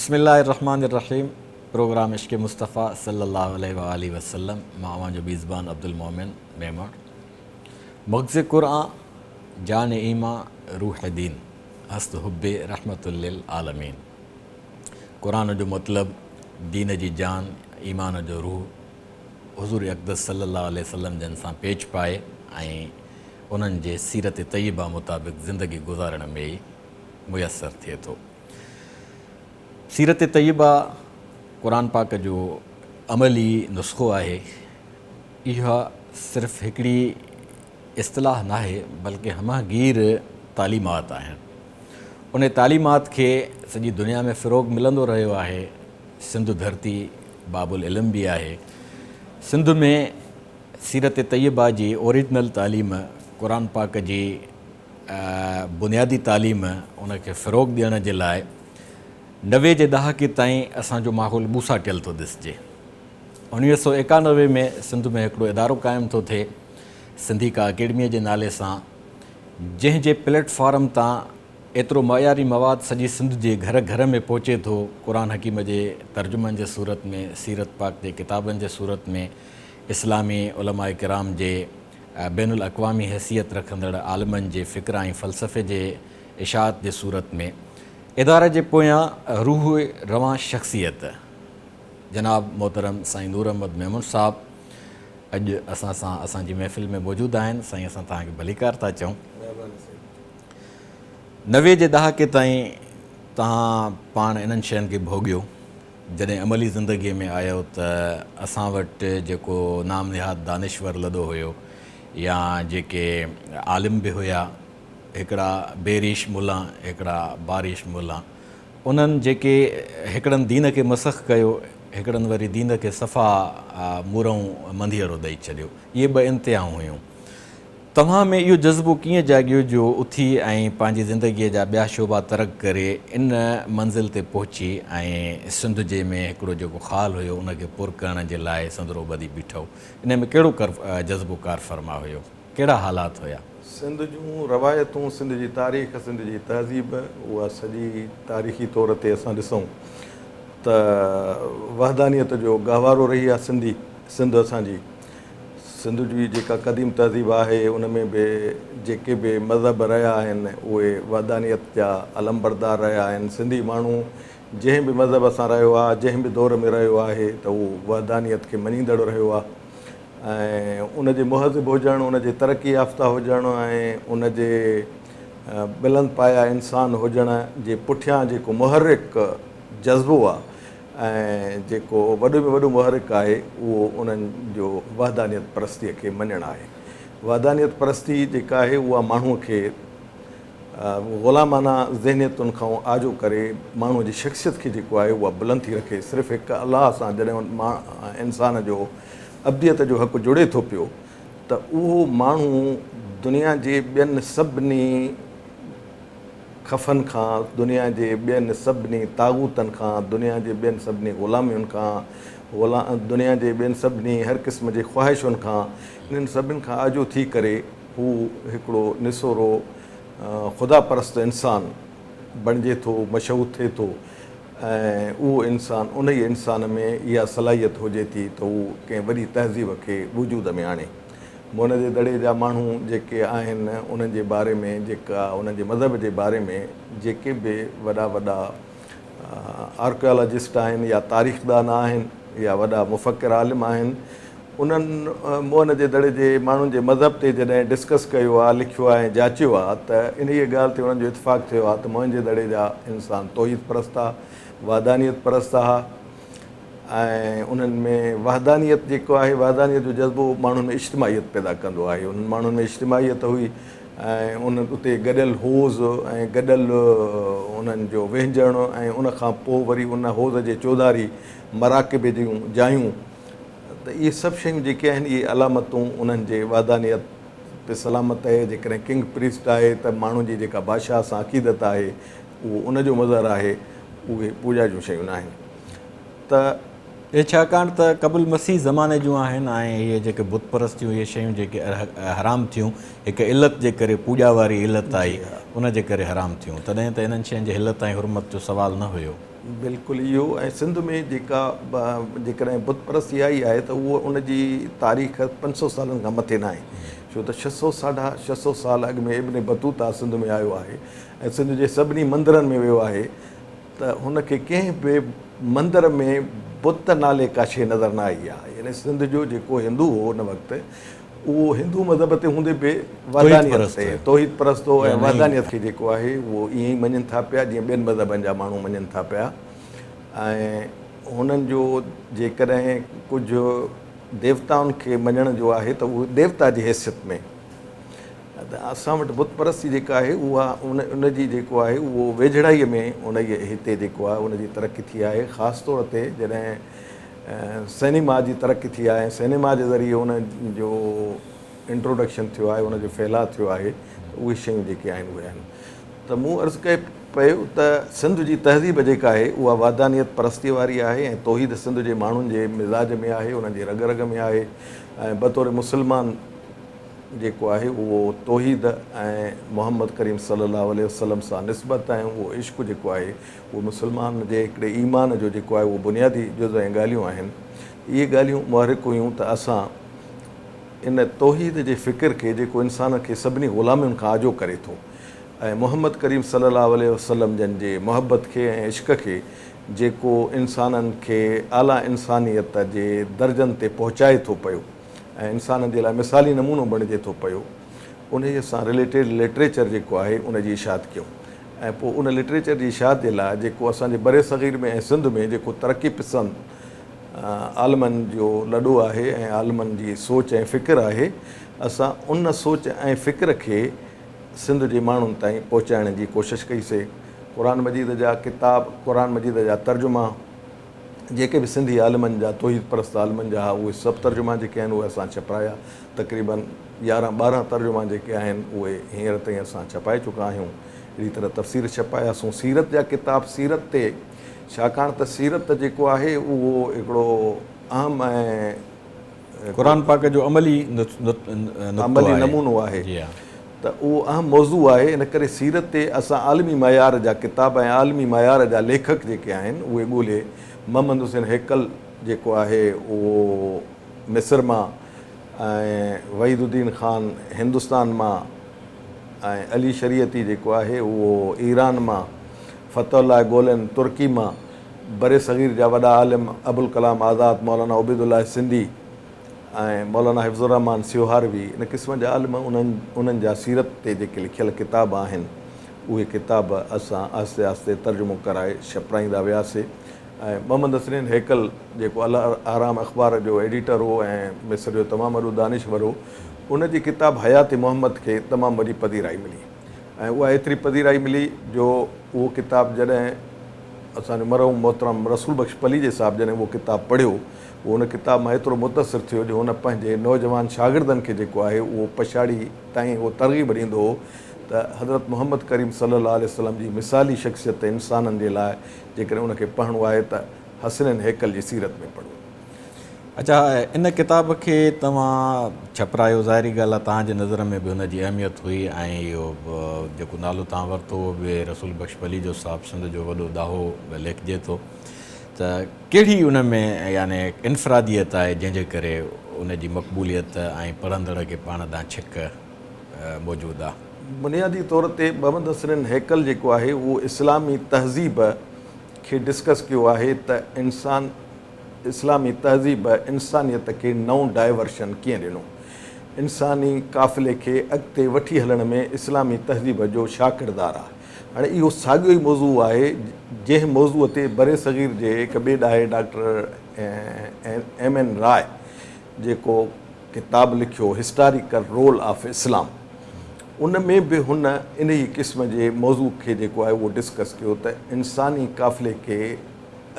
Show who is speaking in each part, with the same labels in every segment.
Speaker 1: بسم الله الرحمٰن الرحيم پروگرام عشق مصطفيٰ صلي الله عليه واٰله وسلم مان اوهان جو ميزبان عبدالمومن ميمڻ مغز قرآن جان ايمان روح دين هست حب رحمت للعالمين قرآن جو مطلب دين جي جان ايمان جو روح حضور اقدس صلي الله عليه وسلم جن سان پيچ پائي ۽ انهن جي سيرت طيبه مطابق زندگي گذارڻ ۾ ئي ميسر ٿئي ٿو. سيرت طيبه قرآن پاڪ جو عملي نسخو آهي. اها صرف هڪڙي اصطلاح ناهي بلڪه همه گير تعليمات آهن. ان تعليمات کي سڄي دنيا ۾ فروغ ملندو رهيو آهي. سنڌ ڌرتي باب العلم به آهي. سنڌ ۾ سيرت طيبه جي اوريجنل تعليم قرآن پاڪ جي بنيادي تعليم ان کي فروغ ڏيڻ جي لاء 90 جي ڏهاڪي تائين اسان جو ماحول ٻوساٽيل ٿو ڏسجي. 1991 ۾ سنڌ ۾ هڪڙو ادارو قائم ٿو ٿئي سنڌيڪا اڪيڊميء جي نالي سان جنهن جي پليٽ فارم تان ايترو معياري مواد سڄي سنڌ جي گهر گهر ۾ پهچي ٿو، قرآن حڪيم جي ترجمن جي صورت ۾، سيرت پاڪ جي ڪتابن جي صورت ۾، اسلامي علماء ڪرام جي بين الاقوامي حيثيت رکندڙ عالمن جي فڪر ۽ فلسفي جي اشاعت جي صورت ۾، اداري جي پويان روح روان شخصيت جناب محترم سائين نور احمد ميمڻ صاحب اڄ اسان سان اسان جي محفل ۾ موجود آهن. سائين اسان توهان کي ڀليڪار ٿا چئون. 90 جي ڏهاڪي تائين توهان پاڻ انهن شين کي ڀوڳيو، جڏهن عملي زندگيء ۾ آيو ته اسان وٽ جيڪو نام نهاد دانشور لڏو هيو يا جيڪي عالم به هيا، هڪڙا بي ريش ملان، هڪڙا باريش ملان، انهن جيڪي هڪڙن دين کي مسخ ڪيو، هڪڙن وري دين کي صفا مورئون منڌيئڙو ڏئي ڇڏيو. اهي ٻه انتهائون هيون. توهان ۾ اهو جذبو ڪيئن جاڳيو جو اٿي ۽ پنهنجي زندگيء جا ٻيا شعبا ترڪ ڪري ان منزل تي پهچي ۽ سنڌ جي ۾ هڪڙو جيڪو خال هيو ان کي پر ڪرڻ جي لاء سندرو ٻڌي بيٺؤ؟ انهيء ۾ ڪهڙو جذبو ڪارفرما هيو؟ ڪهڙا حالات هيا؟
Speaker 2: سنڌ جون روايتون، سنڌ جي تاريخ، سنڌ جي تهذيب اها سڄي تاريخي طور تي اسان ڏسون ته وحدانيت جو گهوارو رهي آهي سنڌي سنڌ اسان جي. سنڌ جي جيڪا قديم تهذيب آهي ان ۾ به جيڪي به مذهب رهيا آهن اهي وحدانيت جا علمبردار رهيا آهن. سنڌي ماڻهو جنهن به مذهب سان رهيو آهي، جنهن به دور ۾ رهيو آهي ته اهو وحدانيت کي مڃيندڙ رهيو آهي ۽ ان جي مهذب هجڻ، ان جي ترقي يافته هجڻ ۽ ان جي بلند پايه انسان هجڻ جي پٺيان جيڪو محرڪ جذبو آهي ۽ جيڪو وڏي ۾ وڏو محرڪ آهي اهو انهن جو وحدانيت پرستيء کي مڃڻ آهي. وحدانيت پرستي جيڪا آهي اها ماڻهوء کي غلامانه ذهنيتن کان آجو ڪري ماڻهوء جي شخصيت کي جيڪو آهي اها بلند ٿي رکي. صرف هڪ الله سان جڏهن انسان جو عبديت جو حق جڙي ٿو پيو ته اهو ماڻهو دنيا جي ٻين سڀني خفن کان، دنيا جي ٻين سڀني طاغوتن کان، دنيا جي ٻين سڀني غلامين کان، دنيا جي ٻين سڀني هر قسم جي خواهشن کان، انهن سڀن کان آجو ٿي ڪري هو هڪڙو نسورو خدا پرست انسان بڻجي ٿو، مشهور ٿئي ٿو ۽ اهو انسان، انهيء انسان ۾ اها صلاحيت هجي ٿي ته هو ڪنهن وڏي تهذيب کي وجود ۾ آڻي. موهن جي دڙي جا ماڻهو جيڪي آهن انهن جي باري ۾ جيڪا انهن جي مذهب جي باري ۾ جيڪي به وڏا وڏا آرڪيالاجسٽ آهن يا تاريخدان آهن يا وڏا مفڪر عالم آهن انهن موهن جي دڙي جي ماڻهن جي مذهب تي جڏهن ڊسڪس ڪيو آهي لکيو آهي ۽ جاچيو آهي ته انهيء ڳالهه تي انهن جو اتفاق ٿيو آهي ته موهن جي دڙي جا انسان توحيد پرست ها وحدانيت پرست ها ۽ انهن ۾ وحدانيت جيڪو آهي وحدانيت جو جذبو ماڻهن ۾ اجتماعيت پيدا ڪندو آهي انهن ماڻهن ۾ اجتماعيت هئي ۽ ان اتي گڏيل حوض ۽ گڏيل انهن جو وهنجڻ ۽ ان کان پوء وري ان حوض جي چوڌاري مراقبي جون جايون ته اهي سڀ شيون جيڪي آهن اهي علامتون انهن جي وحدانيت تي سلامت آهي جيڪڏهن ڪنگ پريسٽ آهي ته ماڻهن جي جيڪا بادشاهه سان عقيدت آهي اهو ان جو مظهر آهي اهي پوڄا جون شيون ناهن ته.
Speaker 1: اهي ڇاڪاڻ ته قبل مسيح زماني جون آهن ۽ اهي جيڪي بت پرستيون اهي شيون جيڪي حرام ٿيون هڪ علت جي ڪري پوڄا واري علت آئي ان جي ڪري حرام ٿيون تڏهن ته انهن شين جي حلت ۽ حرمت جو سوال نه هيو.
Speaker 2: بلڪل اهو ۽ سنڌ ۾ جيڪا جيڪڏهن بت پرستي آئي آهي ته اهو ان جي تاريخ 500 سالن کان مٿي ناهي، ڇو ته 600 650 سال اڳ ۾ ابن بطوطه سنڌ ۾ آيو آهي ۽ سنڌ جي سڀني مندرن ۾ ويو آهي ته هن کي ڪنهن به مندر ۾ بت نالي ڪا شيء نظر نه آئي آهي. يعني سنڌ جو جيڪو هندو هو ان وقت اهو هندو مذهب تي هوندي به وحدانيت تي توحيد پرست هو ۽ وحدانيت کي جيڪو آهي اهو ائين ئي مڃين ٿا پيا جيئن ٻين مذهبن جا ماڻهو مڃين ٿا پيا ۽ هنن جو جيڪڏهن ڪجهه ديوتائن کي مڃڻ جو آهي ته اهو ديوتا جي حيثيت ۾. ته اسان وٽ بت پرستي جيڪا آهي اها ان ان جي جيڪو آهي اهو ويجهڙائيء ۾ ان جي هتي جيڪو آهي ان جي ترقي ٿي آهي خاص طور تي جڏهن سئنيما جي ترقي ٿي آهي ۽ سئنيما جي ذريعي ان جو انٽروڊڪشن ٿيو آهي ان جو ڦهلاء ٿيو آهي ته اهي شيون جيڪي آهن اهي آهن ته مون عرض ڪئي پيو ته سنڌ جي تهذيب جيڪا آهي اها وحدانيت پرستيء واري آهي ۽ توحيد سنڌ جي ماڻهن جي مزاج ۾ آهي انهن جي رڳ رڳ ۾ آهي ۽ بطور مسلمان جيڪو آهي اهو توحيد ۽ محمد ڪريم صلي الله عليه وسلم سان نسبت ۽ اهو عشق جيڪو آهي اهو مسلمان جي هڪڙي ايمان جو جيڪو آهي اهو بنيادي جز ۽ ڳالهيون آهن. اهي ڳالهيون محرڪ هيون ته اسان ان توحيد جي فڪر کي جيڪو انسان کي سڀني غلامين کان آجو ڪري ٿو ۽ محمد ڪريم صلي الله عليه وسلم جن جي محبت کي ۽ عشق کي جيڪو انسانن کي اعليٰ انسانيت جي درجن تي پهچائي ٿو پيو ۽ انسانن جي لاء مثالي نمونو بڻجي ٿو پيو، انهيء سان رليٽيڊ لٽريچر جيڪو آهي ان جي اشاعت ڪيون ۽ پوء ان لٽريچر جي اشاعت جي لاء جيڪو اسان جي برصغير ۾ ۽ سنڌ ۾ جيڪو ترقي پسند عالمن جو لڏو آهي ۽ عالمن جي سوچ ۽ فڪر آهي، اسان ان سوچ ۽ فڪر کي سنڌ جي ماڻهن تائين پهچائڻ جي ڪوشش ڪئي سي. قرآن مجيد جا ڪتاب، قرآن مجيد جا ترجما، جيڪي به سنڌي عالمن جا توحيد پرست عالمن جا ها اهي سڀ ترجما جيڪي آهن اهي اسان ڇپرايا تقريباً 11 12 ترجما جيڪي آهن اهي هينئر تائين اسان ڇپائي چڪا آهيون اهڙي طرح تفسير ڇپاياسون سيرت جا ڪتاب سيرت تي ڇاڪاڻ ته سيرت جيڪو آهي اهو هڪڙو اهم ۽
Speaker 1: قرآن پاڪ جو عملي نقطو
Speaker 2: عملي نمونو آهي ته اهو اهم موضوع آهي، ان ڪري سيرت تي اسان عالمي معيار جا ڪتاب ۽ عالمي معيار جا ليکڪ جيڪي آهن اهي ڳولهي محمد حسين هيڪل جيڪو آهي اهو مصر مان ۽ وحيد الدين خان هندستان مان ۽ علي شريعتي جيڪو آهي اهو ايران مان، فتح الله گولن ترڪي مان، برصغير جا وڏا عالم ابوالڪلام آزاد، مولانا عبيدالله سنڌي، ۽ مولانا حفظ الرحمان سيوهاروي ان قسم جا عالم انهن انهن جا سيرت تي جيڪي لکيل ڪتاب آهن اهي ڪتاب اسان آهستي آهستي ترجمو ڪرائي ڇپرائيندا وياسي ۽ محمد حسنين هيڪل جيڪو الاهرام اخبار جو ايڊيٽر هو ۽ مصر جو تمام وڏو دانشور هو ان جي ڪتاب حيات محمد کي تمام وڏي پذيرائي ملي ۽ اها ايتري پذيرائي ملي جو اهو ڪتاب جڏهن اسان جو مرحوم محترم رسول بخش پليجي صاحب جڏهن اهو ڪتاب پڙهيو هو ان ڪتاب مان ايترو متاثر ٿيو جو هن پنهنجي نوجوان شاگردن کي جيڪو آهي اهو پڇاڙي تائين اهو ترغيب ڏيندو هو ته حضرت محمد ڪريم صلي الله عليه وسلم جي مثالي شخصيت انسانن جي لاء جيڪڏهن ان کي پڙهڻو آهي ته حسنين هيڪل جي سيرت ۾ پڙهو.
Speaker 1: اڇا ان ڪتاب کي توهان ڇپرايو ظاهري ڳالهه آهي توهان جي نظر ۾ به هن جي اهميت هئي ۽ اهو جيڪو نالو توهان ورتو اهو به رسول بخش پليجو صاحب سنڌ جو وڏو ڏاهو ليکجي ٿو ته ڪهڙي ان ۾ يعني انفراديت آهي جنهن جي ڪري ان جي مقبوليت ۽ پڙهندڙ کي پاڻ ڏانهن ڇڪ موجود آهي؟
Speaker 2: بنيادي طور تي محمد حسنين هيڪل جيڪو آهي اهو اسلامي تهذيب کي ڊسڪس ڪيو آهي ته انسان اسلامي تهذيب انسانيت کي نئون ڊائيورشن ڪيئن ڏنو؟ انساني قافلي کي اڳتي وٺي هلڻ ۾ اسلامي تهذيب جو ڇا ڪردار آهي؟ هاڻي اهو ساڳيو ئي موضوع آهي جنهن موضوع تي برصغير جي هڪ ٻئي ڏاهي ڊاڪٽر ايم اين راء جيڪو ڪتاب لکيو هسٽاريڪل رول آف اسلام ان ۾ به هن انهي قسم جي موضوع کي جيڪو آهي اهو ڊسڪس ڪيو ته انساني قافلي کي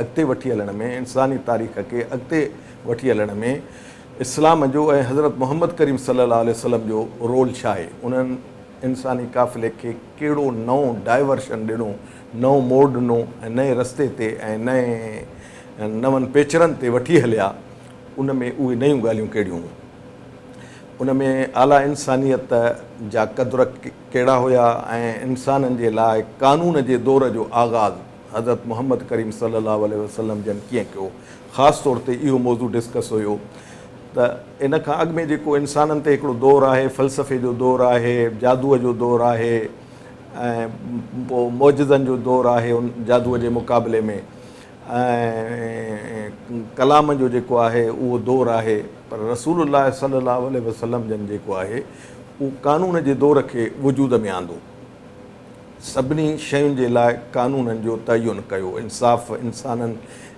Speaker 2: اڳتي وٺي هلڻ ۾ انساني تاريخ کي اڳتي وٺي هلڻ ۾ اسلام جو ۽ حضرت محمد ڪريم صلي الله عليه وسلم جو رول ڇا آهي انهن انساني قافلي کي ڪهڙو نئون ڊائيورشن ڏنو، نئون موڙ ڏنو ۽ نئين رستي تي ۽ نئين نون پيچرن تي وٺي هليا، ان ۾ اهي نيون ڳالهيون ڪهڙيون هيون؟ ان ۾ اعليٰ انسانيت جا قدر ڪهڙا هيا ۽ انسانن جي لاء قانون جي دور جو آغاز حضرت محمد ڪريم صلي الله عليه وسلم جن ڪيئن ڪيو. خاص طور تي اهو موضوع ڊسڪس هيو ته ان کان اڳ ۾ جيڪو انسانن تي هڪڙو دور آهي، فلسفي جو دور آهي، جادوء جو دور آهي ۽ پوء معجزن جو دور آهي ان جادوء جي مقابلي ۾ ۽ ڪلام جو جيڪو آهي اهو دور آهي پر رسول الله صلي الله عليه وسلم جن جيڪو آهي اهو قانون جي دور کي وجود ۾ آندو. سڀني شين جي لاء قانونن جو تعين ڪيو. انصاف، انسانن،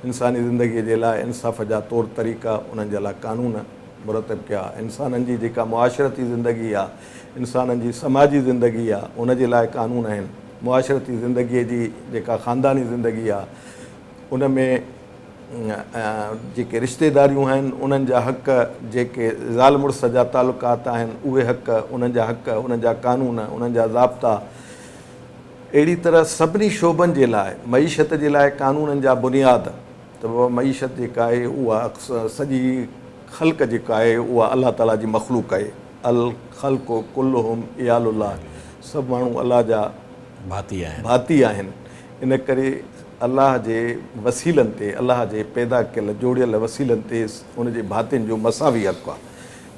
Speaker 2: انساني زندگيء جي لاء انصاف جا طور طريقا، انهن جي لاء قانون مرتب ڪيا. انسانن جي جيڪا معاشرتي زندگي آ، انسانن جي سماجي زندگي آ، ان جي لاء قانون آهن. معاشرتي زندگيء جي جيڪا خانداني زندگي آ، ان ۾ جيڪي رشتيداريون آهن، انهن جا حق، جيڪي زال مڙس جا تعلقات آهن، اهي حق، انهن جا حق، انهن جا قانون، انهن جا ضابطا، اهڙي طرح سڀني شعبن جي لاء، معيشت جي لاء قانونن جا بنياد ته بابا معيشت جيڪا آهي اها سڄي خلق جيڪا آهي اها الله تعاليٰ جي مخلوق آهي، الخلق ڪلهم عيال الله، سڀ ماڻهو الله جا
Speaker 1: ڀاتي آهن.
Speaker 2: ڀاتي آهن، ان ڪري الله جي وسيلن تي، الله جي پيدا ڪيل جوڙيل وسيلن تي ان جي ڀاتين جو مساوي حق آهي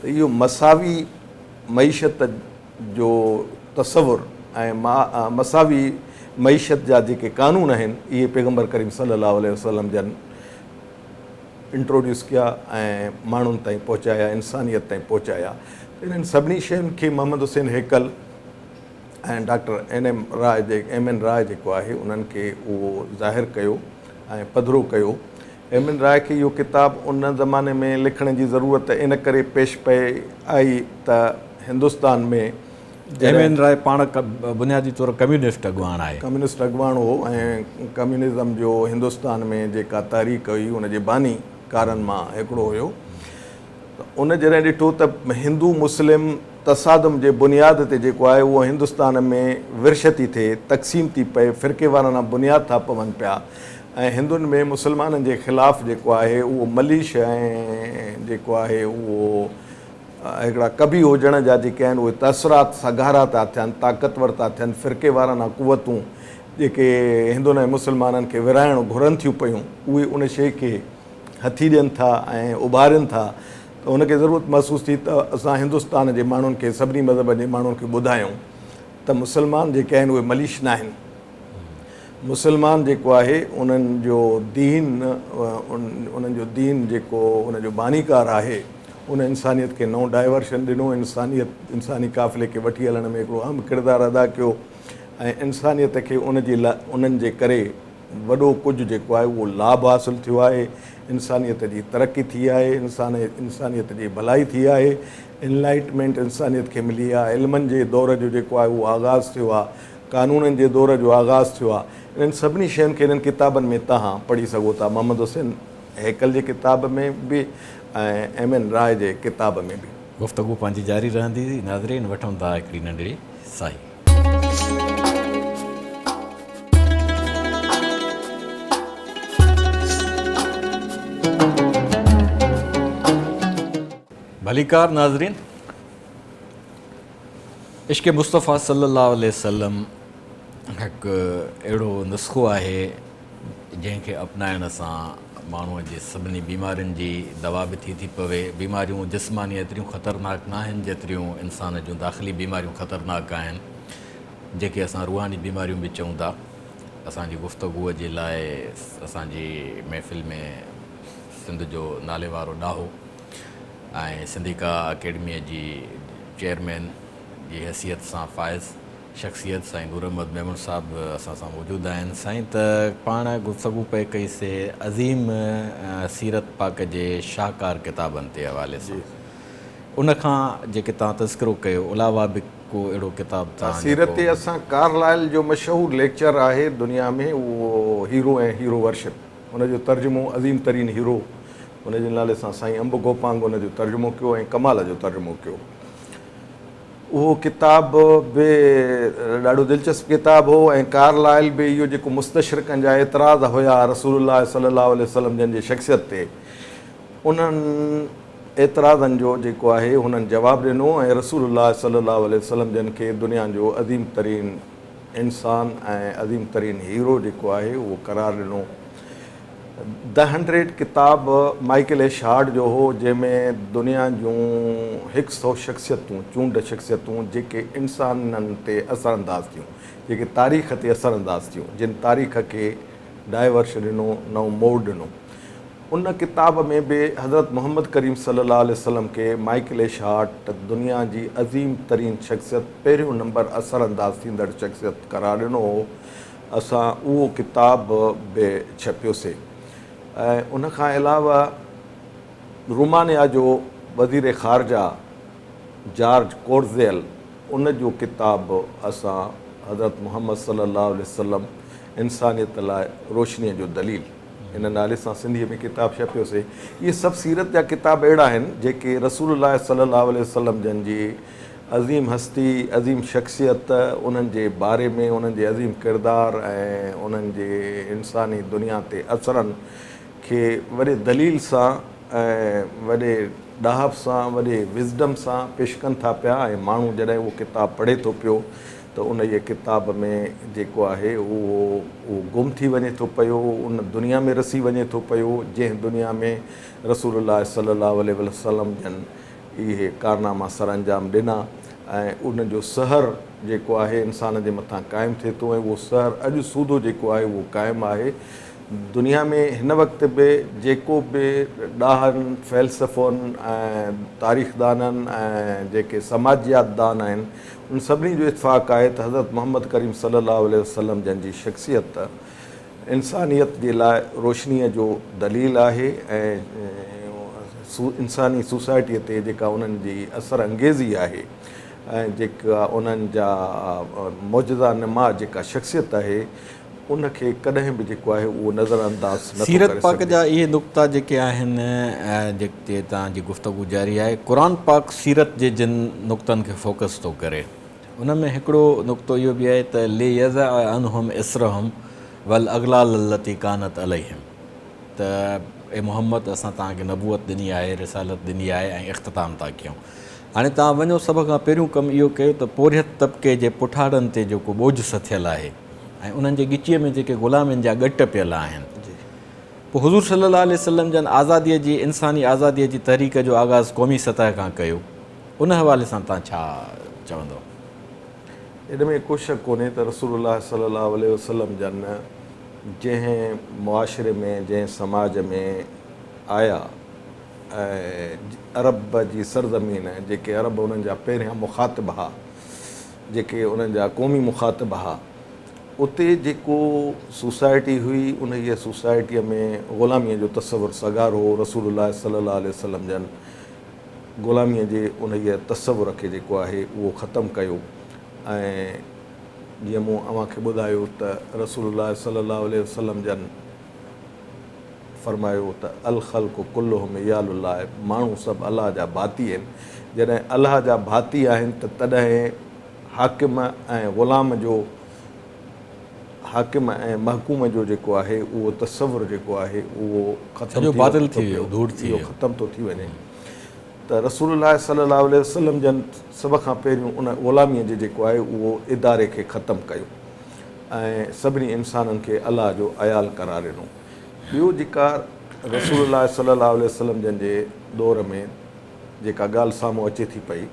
Speaker 2: ته اهو مساوي معيشت جو تصور ۽ مساوي معيشت جا جيڪي قانون آهن اهي پيغمبر ڪريم صلي الله عليه وسلم جن انٽروڊيوس ڪيا ۽ ماڻهن تائين پهچايا، انسانيت تائين پهچايا. انهن سڀني شين کي Muhammad Hussain Haikal ۽ doctor N M Roy جي ايم اين راء جيڪو آهي انهن کي اهو ظاهر ڪيو ۽ پڌرو ڪيو. ايم اين راء کي اهو ڪتاب ان زماني ۾ لکڻ جي ضرورت ان ڪري پيش پئي آئي ته هندستان ۾
Speaker 1: ايم اين راء پاڻ بنيادي طور ڪميونسٽ اڳواڻ آهي.
Speaker 2: ڪميونسٽ اڳواڻ هو ۽ ڪميونزم جو هندستان ۾ جيڪا تحريڪ هئي ان جي باني ڪارن مان هڪڙو هيو. ته ان جڏهن ڏٺو ته هندو مسلم تصادم جي بنياد تي جيڪو آهي اهو هندستان ۾ ورش ٿي ٿئي، تقسيم ٿي پئي، فرقيوارانه بنياد ٿا پون پيا ۽ هندن ۾ مسلمانن جي خلاف جيڪو آهي اهو مليش ۽ جيڪو آهي اهو هڪڙا قبي هجڻ جا جيڪي آهن اهي تاثرات سگهارا ٿا ٿين، طاقتور ٿا ٿين، فرقيوارانه قوتون جيڪي هندن ۽ مسلمانن کي ورهائڻ گهرن ٿيون پيون اهي ان شيء کي هٿي ڏين ٿا ۽ اڀارين ٿا ته هن کي ضرورت محسوس ٿي ته اسان هندستان جي ماڻهن کي سڀني مذهبن جي ماڻهن کي ٻڌايون ته مسلمان جيڪي آهن اهي مليش ناهن مسلمان جيڪو آهي انهن جو دين انهن جو دين جيڪو ان جو بانيڪار آهي ان انسانيت کي نئون ڊائيورشن ڏنو انسانيت انساني قافلي کي وٺي هلڻ ۾ هڪڙو اهم ڪردار ادا ڪيو ۽ انسانيت کي ان جي انهن جي ڪري وڏو ڪجهه جيڪو آهي اهو لاڀ حاصل ٿيو آهي، انسانيت جي ترقي ٿي آهي، انسان انسانيت جي ڀلائي ٿي آهي، انلائٽمينٽ انسانيت کي ملي آهي، علمن جي دور جو جيڪو آهي اهو آغاز ٿيو آهي، قانونن جي دور جو آغاز ٿيو آهي. انهن سڀني شين کي انهن ڪتابن ۾ توهان پڙهي سگهو ٿا، محمد حسين هيڪل جي ڪتاب ۾ به ۽ ايم اين راء جي ڪتاب ۾ به.
Speaker 1: گفتگو پنهنجي جاري رهندي، ناظرين وٺون ٿا هڪڙي ننڍڙي ساهي. ڀليڪار ناظرين عشق مصطفيٰ صلي الله عليه وسلم هڪ اهڙو نسخو آهي جنهن کي اپنائڻ سان ماڻهوء جي سڀني بيمارين جي دوا به ٿي ٿي پوي. بيماريون جسماني ايتريون خطرناڪ ناهن جيتريون انسان جون داخلي بيماريون خطرناڪ آهن جيڪي اسان روحاني بيماريون به چئون ٿا. اسان جي گفتگوء جي لاء اسان جي محفل ۾ سنڌ جو ناليوارو ڏاهو ۽ سنڌيڪا اڪيڊميء جي چيئرمين جي حيثيت سان فائز شخصيت سائين نور احمد ميمڻ صاحب اسان سان موجود آهن. سائين ته پاڻ گفتگو پئي ڪئي سي عظيم سيرت پاڪ جي شاهڪار ڪتابن تي حوالي سان ان کان جيڪي توهان تذڪرو ڪيو علاوه به ڪو اهڙو ڪتاب توهان
Speaker 2: سيرت
Speaker 1: جيڪو
Speaker 2: تي اسان ڪارلائل جو مشهور ليڪچر آهي دنيا ۾ اهو هيرو ۽ هيرو ورشپ ان جو ترجمو عظيم ترين هيرو ان جي نالي سان سائين انب گوپانگ ان جو ترجمو ڪيو ۽ ڪمال جو ترجمو ڪيو. اهو ڪتاب به ڏاڍو دلچسپ ڪتاب هو ۽ ڪارلائل به اهو جيڪو مستشرقن جا اعتراض هيا رسول الله صلي الله عليه وسلم جن جي شخصيت تي انهن اعتراضن جو جيڪو آهي هنن جواب ڏنو ۽ رسول الله صلي الله عليه وسلم جن کي دنيا جو عظيم ترين انسان ۽ عظيم ترين هيرو جيڪو آهي اهو قرار ڏنو. The hundred ڪتاب مائيڪل ايش هارٽ جو هو جنهن ۾ دنيا جون هڪ سئو شخصيتون، چونڊ شخصيتون جيڪي انسانن تي اثر انداز ٿيون، جيڪي تاريخ تي اثر انداز ٿيون، جن تاريخ کي ڊائيورش ڏنو، نئون موڙ ڏنو. ان ڪتاب ۾ به حضرت محمد ڪريم صلي الله عليه وسلم کي مائيڪل ايش هارٽ دنيا جي عظيم ترين شخصيت، پهريون نمبر اثر انداز ٿيندڙ شخصيت قرار ڏنو هو. اسان اهو ڪتاب به ڇپيوسي ۽ ان کان علاوه رومانيا جو وزير خارجه جارج ڪورزيل ان جو ڪتاب به اسان حضرت محمد صلي الله عليه وسلم انسانيت لاء روشنيء جو دليل ان نالي سان سنڌيء ۾ ڪتاب ڇپيوسي. اهي سڀ سيرت جا ڪتاب اهڙا آهن جيڪي رسول الله صلي الله عليه وسلم جن جي عظيم هستي، عظيم شخصيت، انهن جي باري ۾ انهن جي عظيم ڪردار ۽ انهن جي انساني دنيا تي اثرن کي وڏي دليل سان ۽ وڏي ڏاهپ سان، وڏي وزڊم سان پيش ڪن ٿا پيا ۽ ماڻهو جڏهن اهو ڪتاب پڙهي ٿو پيو ته انهيء ڪتاب ۾ جيڪو آهي اهو اهو گم ٿي وڃي ٿو پيو، ان دنيا ۾ رسي وڃي ٿو پيو جنهن دنيا ۾ رسول الله صلي الله عليه وسلم جن اهي ڪارناما سرانجام ڏنا ۽ ان جو سحر جيڪو آهي انسان جي مٿان قائم ٿئي ٿو ۽ اهو سحر اڄ سوڌو جيڪو آهي اهو قائم آهي. دنيا ۾ هن وقت به جيڪو به ڏاهن، فيلسفن ۽ تاريخدانن ۽ جيڪي سماجيات دان آهن ان سڀني جو اتفاق آهي ته حضرت محمد ڪريم صلي الله عليه وسلم جن جي شخصيت انسانيت جي لاء روشنيء جو دليل آهي ۽ انساني سوسائٽيء تي جيڪا انهن جي اثر انگيزي آهي ۽ جيڪا انهن جا معجزه نما جيڪا شخصيت آهي ان کي ڪڏهن به جيڪو آهي اهو نظر انداز نه ٿو
Speaker 1: سيرت
Speaker 2: ڪري
Speaker 1: پاڪ
Speaker 2: سگهجي.
Speaker 1: جا اهي نقطا جيڪي آهن جيڪي توهان جي گفتگو جاري آهي قرآن پاڪ سيرت جي جن نقطن کي فوڪس ٿو ڪري ان ۾ هڪڙو نقطو اهو به آهي ته ليضع عنهم اصرهم والاغلال التي ڪانت عليهم ته اي محمد اسان توهان کي نبوت ڏني آهي، رسالت ڏني آهي ۽ اختتام ٿا ڪيون. هاڻي توهان وڃو سڀ کان پهريون ڪم اهو ڪيو ته پورهيت طبقي جي پٺاڙن تي جيڪو ٻوجهه سٿيل آهي ۽ انهن جي ڳچيء ۾ جيڪي غلامين جا ڳٽ پيل آهن. پوء حضور صلي الله عليه وسلم جن آزاديء جي انساني آزاديء جي تحريڪ جو آغاز قومي سطح کان ڪيو. ان حوالي سان توهان ڇا چوندؤ؟
Speaker 2: ان ۾ ڪو شڪ ڪونهي ته رسول الله صلي الله عليه وسلم جن جنهن معاشري ۾ جنهن سماج ۾ آيا ۽ عرب جي سرزمين جيڪي عرب انهن جا پهريان مخاطب ها جيڪي انهن جا قومي مخاطب ها اتي جيڪو سوسائٽي هئي انهيء سوسائٽيء ۾ غلاميء جو تصور سگهارو هو رسول الله صلي الله عليه وسلم جن غلاميء جي انهيء تصور کي جيڪو آهي اهو ختم ڪيو ۽ جيئن مون اوهان کي ٻڌايو ته رسول الله صلي الله عليه وسلم جن فرمايو ته الخلق ڪلهم عيال الله ماڻهو سڀ الله جا ڀاتي آهن جڏهن الله جا ڀاتي آهن ته تڏهن حاڪم ۽ غلام جو حاڪم ۽ محڪوم جو جيڪو آهي اهو تصور جيڪو آهي اهو ختم
Speaker 1: سڄو
Speaker 2: ٿي
Speaker 1: باطل
Speaker 2: وڃي
Speaker 1: ٿي
Speaker 2: ٿو
Speaker 1: ويو
Speaker 2: پيو
Speaker 1: ڌوڙ ٿي
Speaker 2: اهو
Speaker 1: ويو.
Speaker 2: ختم ٿو ٿي وڃي ته رسول الله صلي الله عليه وسلم جن سڀ کان پهريون ان غلاميء جي جيڪو آهي اهو اداري کي ختم ڪيو ۽ سڀني انسانن کي الله جو عيال قرار ڏنو. ٻيو جيڪا رسول الله صلي الله عليه وسلم جن جي دور ۾ جيڪا ڳالهه سامهون اچي ٿي پئي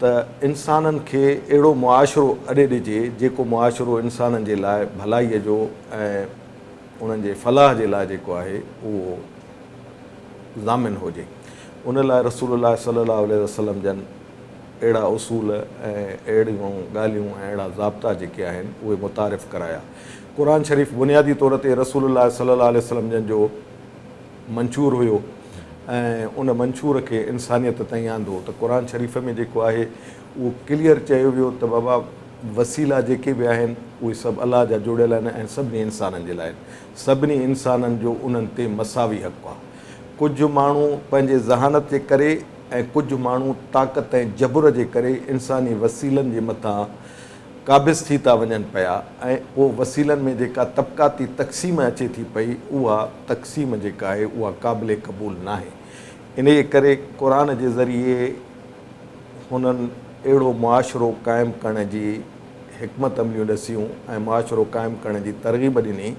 Speaker 2: ته انسانن کي اهڙو معاشرو اڏي ڏجي جيڪو معاشرو انسانن جي لاء ڀلائيء جو ۽ انهن جي فلاح جي لاء جيڪو آهي اهو ضامن هجي. ان لاء رسول الله صلي الله عليه وسلم جن اهڙا اصول ۽ اهڙيون ڳالهيون ۽ اهڙا ضابطا جيڪي آهن اهي متعارف ڪرايا. قرآن شريف بنيادي طور تي رسول الله صلي الله عليه وسلم جن جو منشور هيو ۽ ان منشور کي انسانيت تائين آندو ته قرآن شريف ۾ جيڪو آهي اهو ڪليئر چيو ويو ته بابا وسيلا جيڪي به آهن اهي سڀ الله جا جوڙيل آهن ۽ سڀني انسانن جي لاء آهن سڀني انسانن جو انهن تي مساوي حق آهي ڪجهه ماڻهو پنهنجي ذهانت جي ڪري ۽ ڪجهه ماڻهو طاقت ۽ جبر جي ڪري انساني وسيلن جي مٿان قابض ٿي ٿا وڃن پيا ۽ پوء وسيلن ۾ جيڪا طبقاتي تقسيم اچي ٿي پئي اها تقسيم جيڪا آهي اها قابل قبول ناهي. انهيء ڪري قرآن جي ذريعي هنن اهڙو معاشرو قائم ڪرڻ جي حڪمت عمليون ڏسيون ۽ معاشرو قائم ڪرڻ جي ترغيب ڏني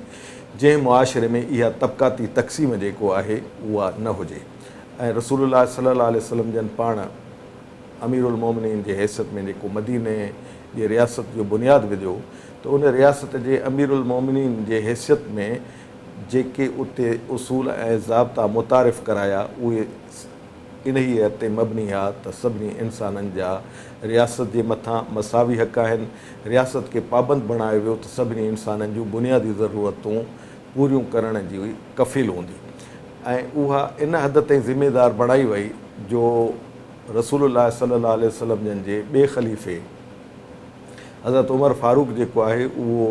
Speaker 2: جنهن معاشري ۾ اها طبقاتي تقسيم جيڪو آهي اها نه هجي ۽ رسول الله صلي الله عليه وسلم جن پاڻ اميرالمومنين جي حيثيت ۾ جيڪو مديني جي رياست جو بنياد وڌيو ته ان رياست جي اميرالمومنين جي حيثيت ۾ جيڪي اتي اصول ۽ ضابطا متعارف ڪرايا اهي انهيء تي مبني ها ته سڀني انسانن جا رياست جي مٿان مساوي حق آهن. رياست کي پابند بڻايو ويو ته سڀني انسانن جون بنيادي ضرورتون پوريون ڪرڻ جي ڪفيل هوندي ۽ اها ان حد تائين ذميدار بڻائي وئي جو رسول الله صلي الله عليه وسلم جن جي ٻئي خليفي حضرت عمر فاروق جيڪو آهي اهو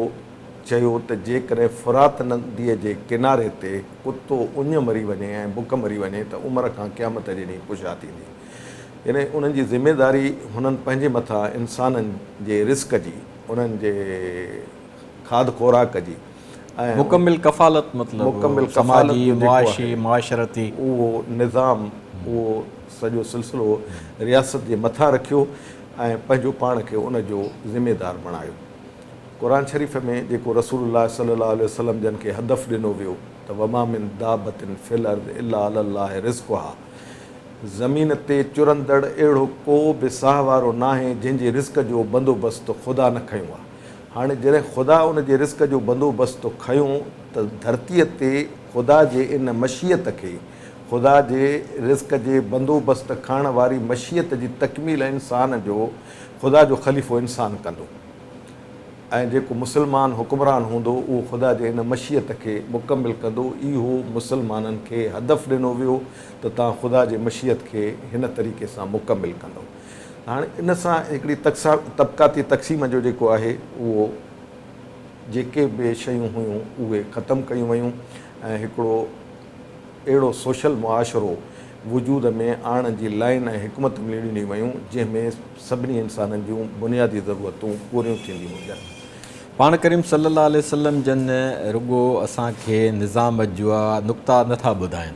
Speaker 2: چيو ته جيڪڏهن فرات نديء جي ڪناري تي ڪتو اڃ مري وڃي ۽ بک مري وڃي ته عمر کان قيامت جي ڏينهن پڇا ٿيندي. يعني انهن جي ذميداري هنن پنهنجي مٿان انسانن جي رزق جي، انهن جي کاڌ خوراڪ جي ۽
Speaker 1: مڪمل ڪفالت مطلب
Speaker 2: مڪمل ڪفالت
Speaker 1: سماجي،
Speaker 2: جو جيڪو
Speaker 1: معاشي،
Speaker 2: آهي
Speaker 1: معاشرتي.
Speaker 2: اهو نظام، اهو سڄو سلسلو رياست جي مٿان رکيو ۽ پنهنجو پاڻ کي ان جو ذميدار بڻايو. قرآن شريف ۾ جيڪو رسول الله صلي الله عليه وسلم جن کي هدف ڏنو ويو ته وما من دابة في الارض الا علي الله رزقها زمين تي چرندڙ اهڙو ڪو به ساهه وارو ناهي جنهن جي رزق جو بندوبست خدا نه کنيو آهي. هاڻي جڏهن خدا ان جي رزق جو بندوبست کنيو ته ڌرتيء تي خدا جي ان مشيت کي خدا جي رزق جي بندوبست کڻڻ واري مشيت جي تڪميل انسان جو خدا جو خليفو انسان ڪندو ۽ جيڪو مسلمان حڪمران هوندو اهو خدا جي ان مشيت کي مڪمل ڪندو. اهو مسلمانن کي هدف ڏنو ويو ته توهان خدا جي مشيت کي هن طريقي سان مڪمل ڪندؤ. هاڻي ان سان هڪڙي طبقاتي تقسيم جو جيڪو آهي اهو جيڪي به شيون هيون اهي ختم ڪيون ويون ۽ هڪڙو اهڙو سوشل معاشرو وجود ۾ آڻڻ جي لائين ۽ حڪمت عمليون ڏنيون ويون، جنهن ۾ سڀني انسانن جون بنيادي ضرورتون پوريون ٿينديون هجن.
Speaker 1: پاڻ ڪريم صلي الله عليه وسلم جن رڳو اسان کي نظام جا نقطا نه ٿا ٻڌائين،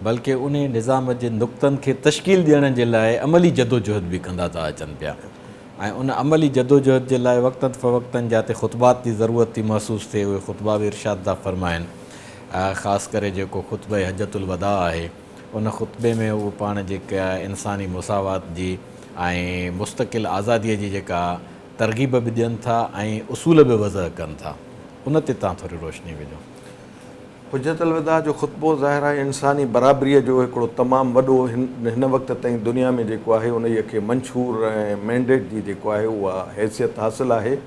Speaker 1: بلڪه انهي نظام جي نقطن کي تشڪيل ڏيڻ جي لاء عملي جدوجهد به ڪندا ٿا اچن پيا ۽ ان عملي جدوجهد جي لاء وقتاً فوقتاً جاتي خطبات جي ضرورت ٿي محسوس ٿئي اهي خطبا به ارشاد ٿا فرمائن. خاص ڪري جيڪو خطبه حجة الوداع آهي ان خطبي ۾ هو پاڻ جيڪا انساني مساوات جي ۽ مستقل آزاديء جي جيڪا ترغيب به ڏين ٿا ۽ اصول به وضع ڪن ٿا ان تي توهان ٿوري روشني وجهو.
Speaker 2: حجة الوداع جو خطبو ظاهر آهي انساني برابريء جو هڪڙو تمام وڏو هن وقت تائين دنيا ۾ جيڪو آهي انهيء کي منشور ۽ مينڊيٽ جي جيڪو آهي اها حيثيت حاصل آهي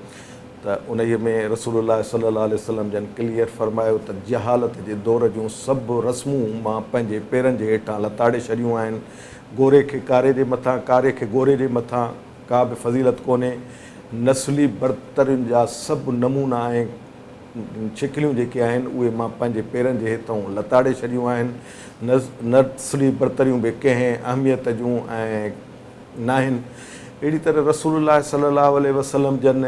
Speaker 2: ته انهيء ۾ رسول الله صلي الله عليه وسلم جن ڪليئر فرمايو ته جهالت جي دور جون سڀ رسمون مان پنهنجي پيرن جي هيٺان لتاڙي ڇڏيون آهن. گوري کي ڪاري جي مٿان، ڪاري کي گوري جي مٿان ڪا به فضيلت ڪونهي. نسلي برترين جا سڀ نمونا ۽ ڇڪليون جيڪي آهن اهي مان پنهنجي پيرن جي هيٺئون لتاڙي ڇڏيون آهن. نسلي برتريون به ڪنهن اهميت جون ۽. ناهن. اهڙي طرح رسول الله صلي الله عليه وسلم جن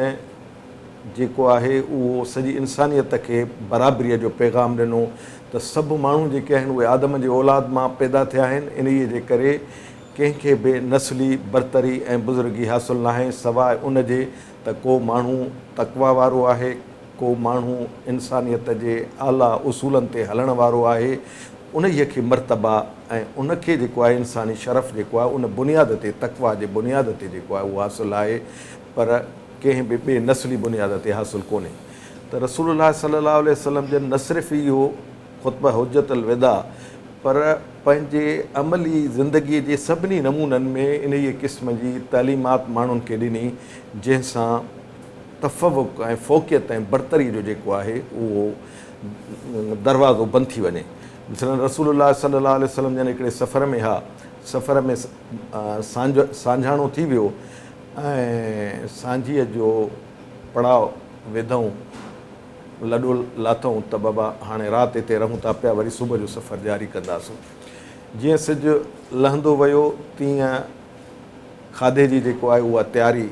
Speaker 2: جيڪو آهي اهو سڄي انسانيت کي برابريء جو پيغام ڏنو ته سڀ ماڻهو جيڪي آهن اهي آدم جي اولاد مان پيدا ٿيا آهن انهيء جي ڪري ڪنهن کي به نسلي برتري ۽ بزرگي حاصل ناهي سواء ان جي ته ڪو ماڻهو تقويٰ وارو آهي ڪو ماڻهو انسانيت جي اعليٰ اصولن تي هلڻ وارو آهي، انهيء کي مرتبه ۽ ان کي جيڪو آهي انساني شرف جيڪو آهي ان بنياد تي تقويٰ جي بنياد تي جيڪو آهي اهو حاصل آهي پر ڪنهن به ٻئي نسلي بنياد تي حاصل ڪونهي ته رسول الله صلي الله عليه وسلم جن نه صرف اهو خطبه حجة الوداع پر پنهنجي عملي زندگيء جي سڀني نمونن ۾ انهيء قسم جي تعليمات ماڻهن کي ڏني جنهن سان تفوق ۽ فوقيت ۽ برتري جو جيڪو آهي اهو دروازو بند ٿي وڃي. مثلاً رسول الله صلي الله عليه وسلم جن هڪڙي سفر ۾ ها، سفر ۾ سانجهاڻو ٿي ويو ۽ سانجهيء جو پڙاء وڌئون، لڏو لاٿئون ته بابا هاڻي رات هتي رهون ٿا پيا وري صبح جو سفر جاري ڪنداسون. جيئن سج لهندو ويو تيئن کاڌي جي جيڪو آهي اها تياري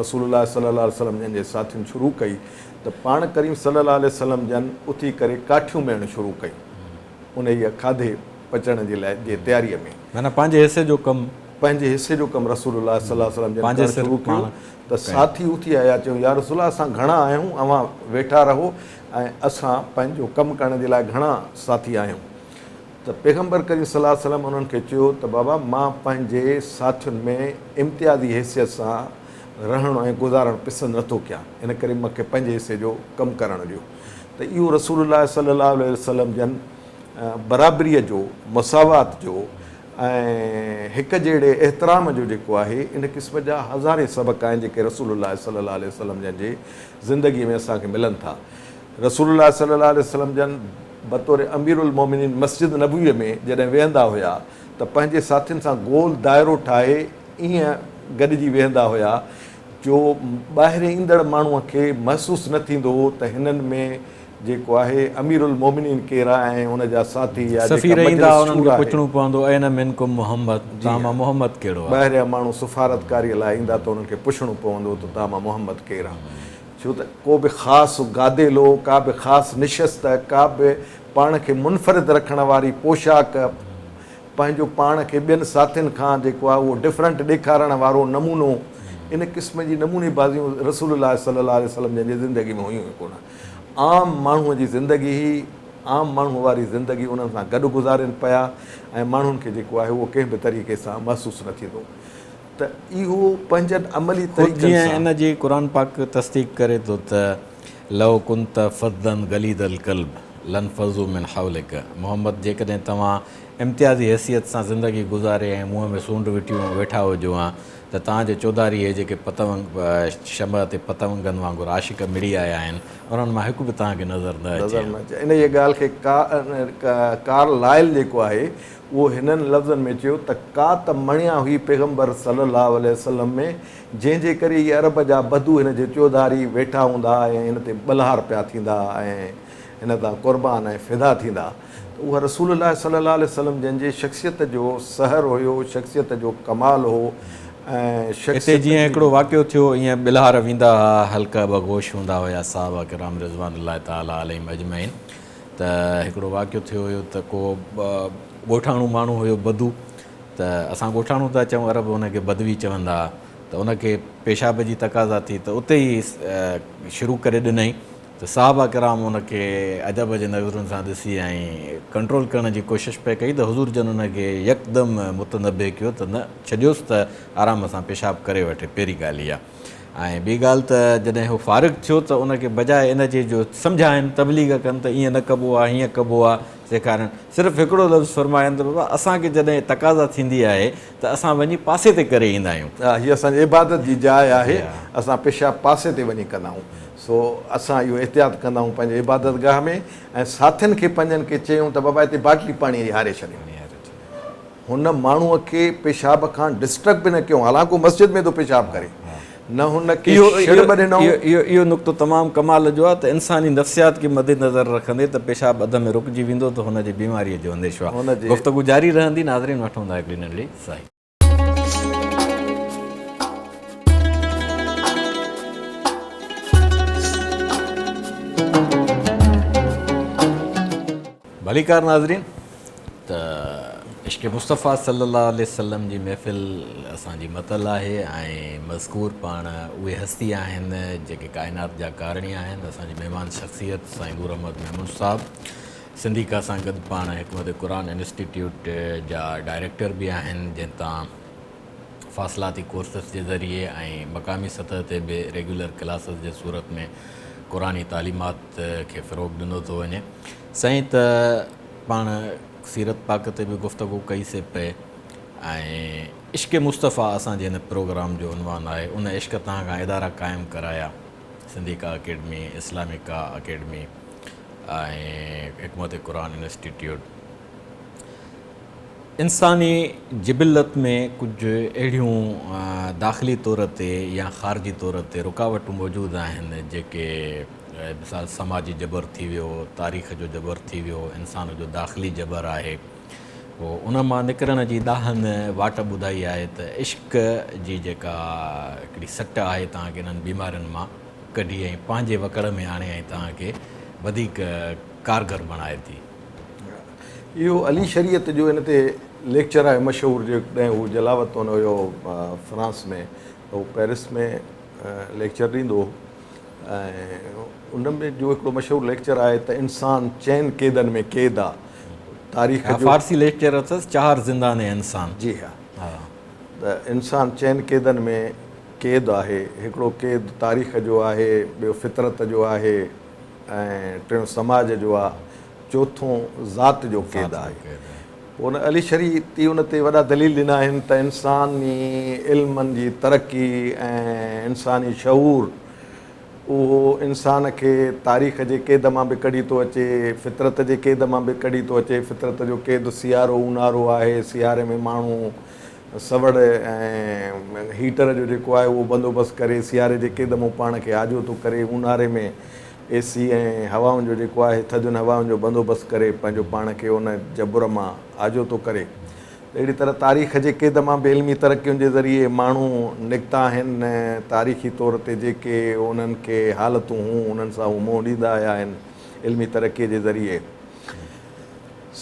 Speaker 2: رسول الله صلي الله عليه وسلم جن جي ساٿين شروع ڪئي ته پاڻ ڪريم صلي الله عليه وسلم جن اٿي ڪري ڪاٺيون ميڻ شروع ڪيون انهيء کاڌي پچڻ جي لاء جي تياريء ۾.
Speaker 1: معنيٰ پنهنجي حصي جو ڪم.
Speaker 2: پنهنجي حصي جو ڪم رسول الله صلي الله عليه وسلم جن ڪرڻ شروع ڪيو ته ساٿي اٿي آيا چيائون يا رسول الله اسان گهڻا آهيون اوهان ويٺا رهو ۽ اسان پنهنجو ڪم ڪرڻ جي لاء گهڻا ساٿي آهيون ته پيغمبر ڪريم صلي الله عليه وسلم انهن کي چيو ته بابا مان پنهنجي ساٿين ۾ امتيازي حيثيت سان رهڻ ۽ گذارڻ پسند نٿو ڪيان ان ڪري مون کي پنهنجي حصي جو ڪم ڪرڻ ڏيو ته اهو رسول الله صلي الله عليه وسلم جن برابريء جو، مساوات جو ۽ هڪ جهڙي احترام جو جيڪو آهي ان قسم جا هزارين سبق آهن جيڪي رسول الله صلي الله عليه وسلم جن جي زندگيء ۾ اسان کي ملن ٿا. رسول الله صلي الله عليه وسلم جن بطور امير المومنين مسجد نبويء ۾ جڏهن ويهندا هيا ته پنهنجي ساٿين سان گول دائرو ٺاهي ائين گڏجي ويهندا هيا جو ٻاهرين ايندڙ ماڻهوء کي محسوس نه ٿيندو هو ته هنن ۾ جيڪو آهي امير المومنين ڪير آهي ۽ ان جا ساٿي يا جيڪا
Speaker 1: سفير ايندا
Speaker 2: مجلس
Speaker 1: انهن کي
Speaker 2: شوريٰ آهي.
Speaker 1: پڇڻو پوندو اين منڪم محمد توهان مان محمد ڪهڙو آهي.
Speaker 2: ٻاهريان ماڻهو سفارتڪاريء لاء ايندا ته انهن کي پڇڻو پوندو ته توهان مان محمد ڪير آهي. ڇو ته ڪو به خاص گاديلو، ڪا به خاص نشست، ڪا به پاڻ کي منفرد رکڻ واري پوشاڪ، پنهنجو پاڻ کي ٻين ساٿين کان جيڪو آهي اهو ڊفرنٽ ڏيکارڻ وارو نمونو، ان قسم جي نموني بازيون رسول الله صلي الله عليه وسلم جن جي زندگي ۾ هيون ئي ڪونه. عام ماڻهوء جي زندگي هئي، عام ماڻهوء واري زندگي انهن سان گڏ گذارين پيا ۽ ماڻهن کي جيڪو آهي اهو ڪنهن به طريقي سان محسوس نه ٿيندو ته اهو پنهنجن عملي
Speaker 1: خود
Speaker 2: طريقن
Speaker 1: جيئن
Speaker 2: سان.
Speaker 1: ان جي قرآن پاڪ تصديق ڪري ٿو ته لو ڪنت فظا غليظ القلب لانفضوا من حولک محمد جيڪڏهن توهان امتيازي حيثيت سان زندگي گذاري ۽ منهن ۾ سونڊ وٺيون ويٺا هجو ها ته توهان جي چوڌاري اهي جيڪي پتونگ شمع تي پتونگن وانگر عاشق مڙي آيا آهن انهن مان هڪ به توهان کي نظر نه اچي
Speaker 2: نظر
Speaker 1: ها.
Speaker 2: نه اچي. انهيء ڳالهه کي ڪارل لائل جيڪو آهي اهو هنن لفظن ۾ چيو ته ڪا ته مڻيا هئي پيغمبر صلي الله عليه وسلم ۾ جنهن جي ڪري اهي عرب جا بدو هن جي چوڌاري ويٺا هوندا ۽ هن تي ٻلهار پيا ٿيندا ۽ هن تان قربان ۽ فدا ٿيندا ته اها رسول الله صلي الله عليه وسلم جن جي شخصيت جو سحر هيو، شخصيت جو ڪمال هو ۽
Speaker 1: اتي
Speaker 2: شخصيت
Speaker 1: جيئن
Speaker 2: جي.
Speaker 1: هڪڙو واقعو ٿيو ائين ٻلهار ويندا ها حلقه بغوش هوندا هيا صحابه ڪرام رضوان الله تعالٰي عليهم اجمعين ته هڪڙو واقعو ٿيو هيو ته ڪو ڳوٺاڻو ماڻهو هيو بدو ته اسان ڳوٺاڻو ٿا چئون عرب ان کي بدوي چوندا ها ته ان کي پيشاب جي تقاضا ٿي ته اتي ئي شروع ڪري ڏنائين ته صحابه ڪرام ان کي عجب جي نظرن سان ڏسي ۽ ڪنٽرول ڪرڻ جي ڪوشش پئي ڪئي ته حضور جن ان کي يڪدم متنبه ڪيو ته نه ڇڏيوس ته آرام سان پيشاب ڪري وٺي پهرين ڳالهه اها ۽ ٻي ڳالهه ته جڏهن هو فارغ ٿيو ته ان کي بجاء ان جي جو سمجهائن تبليغ ڪن ته ائين نه ڪبو آهي هيئن ڪبو آهي سيکارين صرف هڪڙو لفظ فرمائن ته بابا اسان کي جڏهن تقاضا ٿيندي آهي ته اسان وڃي پاسي تي ڪري ايندا آهيون.
Speaker 2: ها هي اسان جي عبادت جي جاء آهي اسان پيشاب پاسي تي وڃي ڪندا آهيون سو اسان اهو احتياط ڪندا آهيون پنهنجي عبادت گاهه ۾ ۽ ساٿين کي پنهنجن کي چيون ته بابا هتي باٽلي پاڻي جي هاري ڇڏيو. هن ماڻهوء کي پيشاب کان ڊسٽرب به نه ڪيو، حالانڪ هو مسجد ۾ ٿو پيشاب ڪري، نه هن کي ڇڙٻ ڏنائون.
Speaker 1: اهو نقطو تمام ڪمال جو آهي ته انساني نفسيات کي مدنظر رکندي ته پيشاب اڌ ۾ رڪجي ويندو ته هن جي بيماريء جو انديشو آهي. گفتگو جاري رهندي، ناظرين وٺون ٿا هڪڙي ننڍڙي ساهي. ڀليڪار ناظرين ته عشق مصطفيٰ صلي الله عليه وسلم جي محفل اسان جي متل آهي ۽ مذڪور پاڻ اهي هستي آهن جيڪي ڪائنات جا ڪارڻي آهن اسان جي مهمان شخصيت سائين نور احمد ميمڻ صاحب سنڌيڪا سان گڏ پاڻ حڪمت قرآن انسٽيٽيوٽ جا ڊائريڪٽر به آهن جنهن تان فاصلاتي ڪورسز جي ذريعي ۽ مقامي سطح تي به ريگيولر ڪلاسز جي صورت ۾ قرآني تعليمات کي فروغ ڏنو ٿو وڃي. سائين ته پاڻ سيرت پاڪ تي به گفتگو ڪئي سي پئي ۽ عشق مصطفيٰ اسان جي هن پروگرام جو عنوان آهي ان عشق توهان کان ادارا قائم ڪرايا سنڌيڪا اڪيڊمي، اسلاميڪا اڪيڊمي ۽ حڪمت قرآن انسٽيٽيوٽ. انساني جبلت ۾ ڪجهه اهڙيون داخلي طور تي يا خارجي طور تي رڪاوٽون موجود آهن جيڪي مثال سماجي جبر ٿي ويو، تاريخ جو جبر ٿي ويو، انسان جو داخلي جبر آهي پوء ان مان نڪرڻ جي ڏاهن واٽ ٻڌائي آهي ته عشق جي جيڪا هڪڙي سٽ آهي توهان کي انهن بيمارين مان ڪڍي ۽ پنهنجي وڪڙ ۾ آڻي ۽ توهان کي وڌيڪ ڪارگر بڻائي ٿي.
Speaker 2: اهو علي شريعت جو ان تي ليڪچر آهي مشهور جيڪڏهن هو جلاوطن هيو فرانس ۾ ته هو پئرس ۾ ليڪچر ڏيندو هو ۽ ان ۾ جو هڪڙو مشهور ليڪچر آهي ته انسان چئن قيدن ۾ قيد آ تاريخ جو
Speaker 1: فارسي ليڪچر اٿس چهار زندان انسان.
Speaker 2: جي ها ته انسان چئن قيدن ۾ قيد آهي هڪڙو قيد تاريخ جو آهي ٻيو فطرت جو آهي ۽ ٽيون سماج جو آ چوٿون ذات جو قيد آهي. پوء ان علي شريعتي ان تي وڏا دليل ڏنا آهن ته انساني علمن جي ترقي ۽ انساني شعور اهو انسان کي تاريخ جي قيد مان به ڪڍي ٿو اچي، فطرت جي قيد مان به ڪڍي ٿو اچي، فطرت جو قيد سيارو اونهارو آهي، سياري ۾ ماڻهو سوڙ ۽ هيٽر جو جيڪو آهي اهو بندوبست ڪري سياري جي قيد مون پاڻ کي آجو ٿو ڪري، اونهاري ۾ اي سي ۽ هوائن جو جيڪو آهي ٿڌين هوائن جو بندوبست ڪري پنهنجو پاڻ کي ان جبر مان آجو ٿو ڪري ته اهڙي طرح تاريخ جي قيد مان به علمي ترقين جي ذريعي ماڻهو نڪتا آهن تاريخي طور تي جيڪي انهن کي حالتون هون انهن سان هو منهن ڏيندا آيا آهن علمي ترقي جي ذريعي